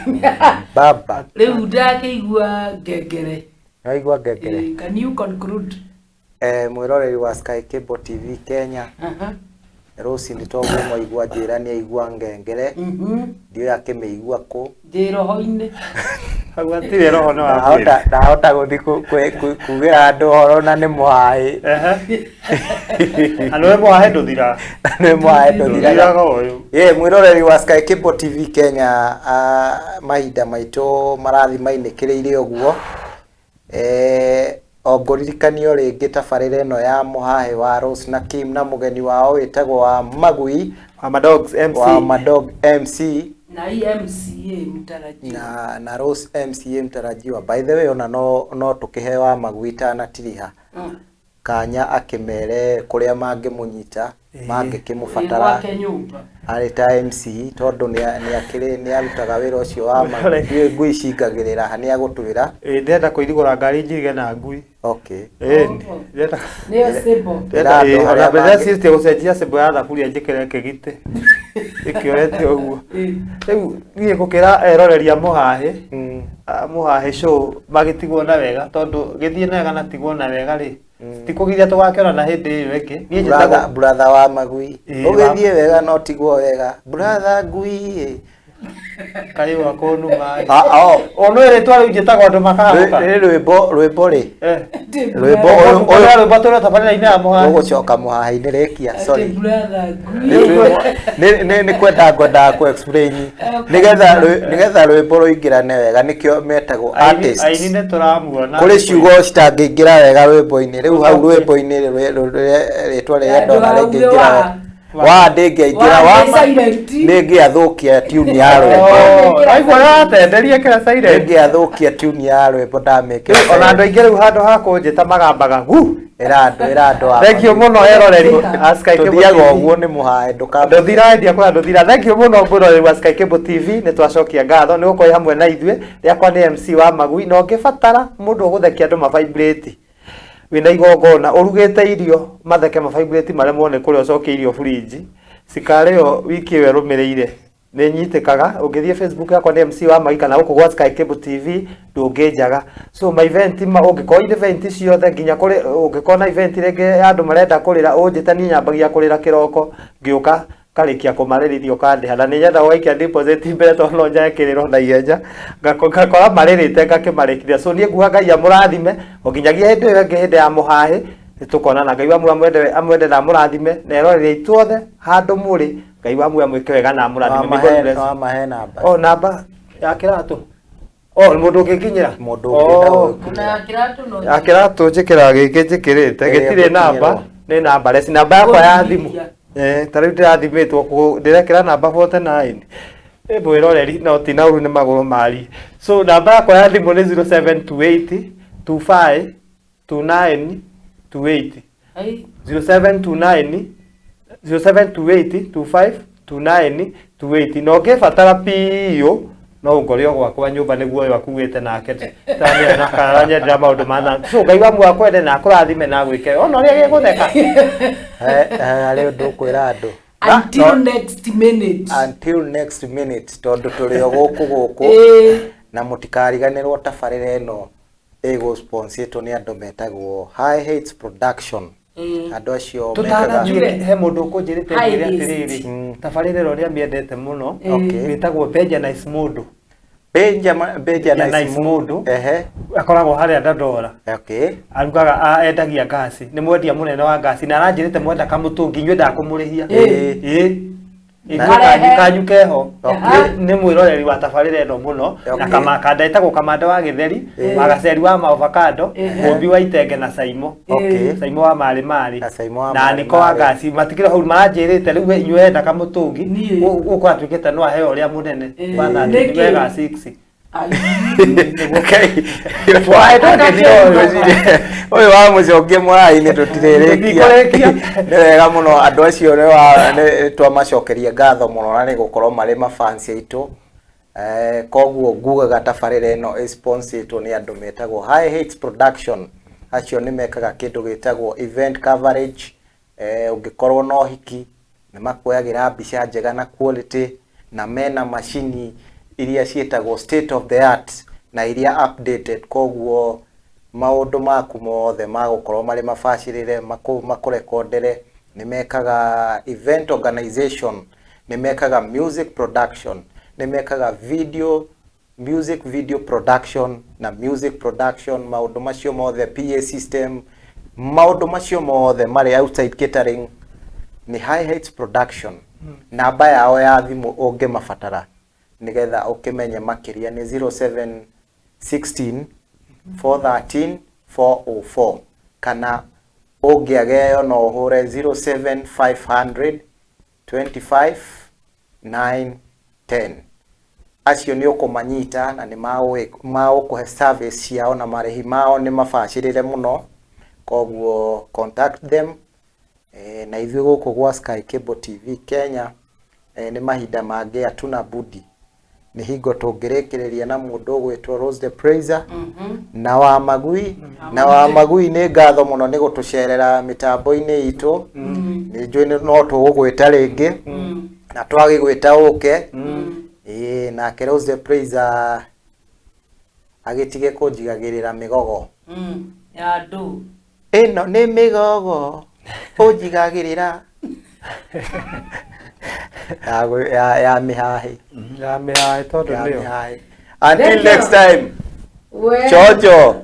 Mbamba.
Rĩu ndakĩigua ngengere.
Nĩwaigua ngengere?
Can you conclude?
Mwĩroreri wa Sky Cable TV Kenya. Rũcinĩ toguo mwaigua njĩra nĩ aigua ngengere. Ndiũĩ akĩmĩigua kũ.
Ndĩ roho-inĩ.
Hau hatirĩ roho nĩ wa kwĩra.
Ndahota gũthiĩ kugĩra andũ ũhoro na nĩ mũhaĩ.
Na nĩwe mũhae ndũthiraga.
Na nĩ mũhaĩ ndũthiraga.
Ndũthiraga ũyũ.
Ĩĩ, mwĩroreri wa Sky Cable TV Kenya, mahinda maitũ marathiĩ mainĩkĩrĩire ũguo. O ngũririkanio rĩngĩ tabarĩra ĩno ya mũhahe wa Rose na Kim na mũgeni wao wĩtagwo wa Magui.
Wa Madogs MC.
Wa Madog MC.
Na EMCA mtarajiwa.
Na Rose MCA mtarajiwa. By the way, ona no tũkĩhe wa Magui tanatiriha. Kanya akĩmere kũrĩa mangĩmũnyita, mangĩkĩmũbatara.
Gwake nyũmba.
Arĩ ta MC tondũ nĩ arutaga wĩra ũcio wa Magui. Ndiũĩ ngui cingagĩrĩra ha, nĩ agũtwĩra.
Ĩĩ, ndĩrenda kũirigũra ngari njirige na ngui.
Okay.
Ĩĩ, ndĩrenda.
Nĩyo symbol.
Ĩra andũ
Ĩĩ,
harĩa
ona
mangĩ-
ndĩrecirĩtie gũcenjia symbol ya thaburia njĩkĩre kĩgitĩ. Ĩkĩoete ũguo. Rĩu niĩ ngũkĩra eroreri a mũhahĩ, mũhahĩ show magĩtigwo na wega tondũ gĩthiĩ na wega na tigwo na wega rĩ. Tikũgiria tũgakĩona na hĩndĩ ĩyo ĩngĩ. Niĩ njĩtagwo
Brother wa Magui.
Ĩĩ,
Ũgĩthiĩ wega no tigwo wega. Brother ngui ĩ.
Kaĩ wa kũnuma ĩ.
Ah, oh.
O no rĩtwa rĩu njĩtagwo andũ makahũka.
Rĩ rwĩmbo rĩ. Rwĩmbo
Ũyũ
ũyũ
rwĩmbo tũrĩ tabarĩra-inĩ ya mũhahĩ.
Tũgũcoka mũhahĩ-inĩ rĩkia, sorry.
Brother ngui.
Nĩ kwenda ngwendaga kũ explain. Nĩgetha rwĩmbo rũingĩrane wega nĩkĩo metagwo artists.
Aini nĩ tũramuona.
Kũrĩ ciugo citangĩingĩra wega rwĩmbo-inĩ. Rĩu hau rwĩmbo-inĩ rĩtwa rĩrĩa ndona rĩngĩingĩra wega. Wa ndĩngĩaingĩra
Wa
wa
nĩ silent.
nĩngĩathũkia tune ya rwĩmbo.
Aigua yatenderia kĩra silent.
Nĩngĩathũkia tune ya rwĩmbo ndamĩkĩra.
Ona andũ aingĩ rĩu handũ ha kũnjĩta magambaga gu.
Ĩra andũ a
Thank you mũno eroreri a Sky Cable
Tũthiaga
TV.
ũguo nĩ mũhae ndũka.
Ndũthira endia kũrĩa ndũthira. Thank you mũno mwĩroreri wa Sky Cable TV nĩ twacokia ngatho nĩ gũkorwo hamwe na ithuĩ. Rĩakwa nĩ MC wa Magui na ũngĩbatara mũndũ ũgũthekia andũ mavibrate wĩna igongona ũrugĩte irio matheke mavibrate maremwo nĩ kũrĩa ũcokie irio fridge cikarĩo wiki ĩyo ĩrũmĩrĩire nĩ nyitĩkaga. Ũngĩthiĩ Facebook yakwa nĩ MC wa Magui kana gũkũ gwa Sky Cable TV ndũngĩnjaga. So ma event ma ũngĩkorwo event ciothe nginya kũrĩ ũngĩkorwo na event rĩngĩ ya andũ marenda kũrĩra ũnjĩte niĩ nyambagia kũrĩra kĩroko ngĩũka Ũkarĩkia kũmarĩrithia ũkandĩha na nĩ nyenda gwaikia deposit mbere tondũ no njae kĩrĩro na ihenya ngakora marĩrĩte ngakĩmarĩkithia. So niĩ nguga Ngai amũrathime o nginyagia hĩndĩ ĩyo ĩngĩ, hĩndĩ ya mũhahĩ nĩtũkonana. Ngai wa muoyo amwende, amwende na amũrathime na eroreri aitũ othe handũ mũrĩ. Ngai wa muoyo amwĩke wega na amũrathime. May God bless.
Wamahe namba.
O namba ya kĩratũ o mũndũ ũngĩnginyĩra.
Mũndũ ũngĩenda
Oh.
gũgĩkinyĩra.
Ona ya kĩratũ no
Ya kĩratũ njĩkĩraga gĩkĩ njĩkĩrĩte.
Ĩrĩa
Gĩtirĩ namba,
ĩgũkinyĩrwo.
nĩ namba reci namba yakwa ya thimũ.
Ũgũkinyithia.
Ta rĩu ndĩrathimĩtwo ndĩrekĩra namba 49 ĩ mwĩroreri no ti na ũru nĩ magũrũ mari. So namba yakwa ya thimũ nĩ 0728 25 29 28.
Ai,
0729 0728 25 29 28. Na ũngĩbatara piũ no ũngore o gwakwa nyũmba nĩguo ũyũ akuĩte nake taranyendera maũndũ ma tha. So Ngai wa muoyo akwende na akũrathime na agwĩke ona ũrĩa gĩgũtheka.
Harĩ ũndũ ũkwĩra andũ?
Until
No.
next minute.
Until next minute, tondũ tũrĩ o gũkũ gũkũ. Na mũtikariganĩrwo tabarĩra ĩno ĩgũ sponsorĩtwo nĩ andũ metagwo High Heights Production. Andũ acio mekaga
Tũtanathiĩ, he mũndũ ũkũnjĩrĩte
High
njĩre
haste.
atĩrĩrĩ, tabarĩra ĩno ũrĩa mĩendete mũno wĩtagwo Benjanice mũndũ.
Benja
Nice
Nice
mũndũ.
Ehe.
Akoragwo harĩa Dandora. Arugaga endagia ngasi, nĩ mwendia mũnene wa ngasi na aranjĩrĩte mwenda kamũtũngi inyuĩ ndakũmũrĩhia. Ĩĩ. Ithuĩ
Arehe.
kanyu keho.
Okay.
Nĩ mwĩroreri wa tabarĩra ĩno mũno na kamakanda etagwo Kamanda wa gĩtheri, wa gaceri wa maovakando, mũmbi wa itenge na Saimo. Saimo wa marĩ marĩ
Na Saimo wa
na
marĩ
Niko wa
marĩ.
ngasi matikĩrĩ hau maranjĩrĩte rĩu we inyuĩ enda kamũtũngi
Niĩ.
gũkũ atuĩkĩte no aheo ũrĩa mũnene wa
Nĩkĩ?
30 wega 6.
Ai.
Ũyũ wa mũcokia mũrainĩ tũtirĩrĩkia.
Tũtikũrĩkia.
Nĩ wega mũno andũ acio nĩ twamacokeria ngatho mũno na nĩ gũkorwo marĩ mafans aitũ. Koguo ngugaga tabarĩra ĩno ĩsponsorĩtwo nĩ andũ metagwo High Heights Production. Acio nĩ mekaga kĩndũ gĩtagwo event coverage. Ũngĩkorwo na ũhiki nĩ makuoyagĩra mbica njega na quality, na mena macini iria ciĩtagwo state of the art na iria updated, koguo maũndũ maku mothe magũkorwo marĩ mabacĩrĩre, makũrekondere. Nĩ mekaga event organization, nĩ mekaga music production, nĩ mekaga video music video production na music production, maũndũ macio mothe, PA system, maũndũ macio mothe marĩ outside catering nĩ High Heights Production. Namba yao ya thimũ ũngĩmabatara nĩgetha ũkĩmenye makĩria nĩ 0716 413 404, kana ũngĩaga ĩyo no ũhũre 07500 25 9 10. Acio nĩ ũkũmanyita na nĩ magũkũhe service ciao na marĩhi mao nĩ mabacĩrĩre mũno, koguo contact them. Na ithuĩ gũkũ gwa Sky Cable TV Kenya, nĩ mahinda mangĩ hatuna budi, nĩ hingo tũngĩrĩkĩrĩria na mũndũ ũgwĩtwo Rose the Praiser na wa Magui. Na wa Magui, nĩ ngatho mũno nĩ gũtũcerera mĩtambo-inĩ itũ. Nĩ njũĩ no tũgũgwĩta rĩngĩ na twagĩgwĩta ũke. Ĩĩ, nake Rose the Praiser agĩtige kũnjigagĩrĩra mĩgogo.
Ya andũ.
Ĩno nĩ mĩgogo ũnjigagĩrĩra ya mĩhahi.
Ya mĩhaĩ tondũ
Ya
nĩyo.
mĩhahi. Until
Thank you.
next time.
We.
Chocho.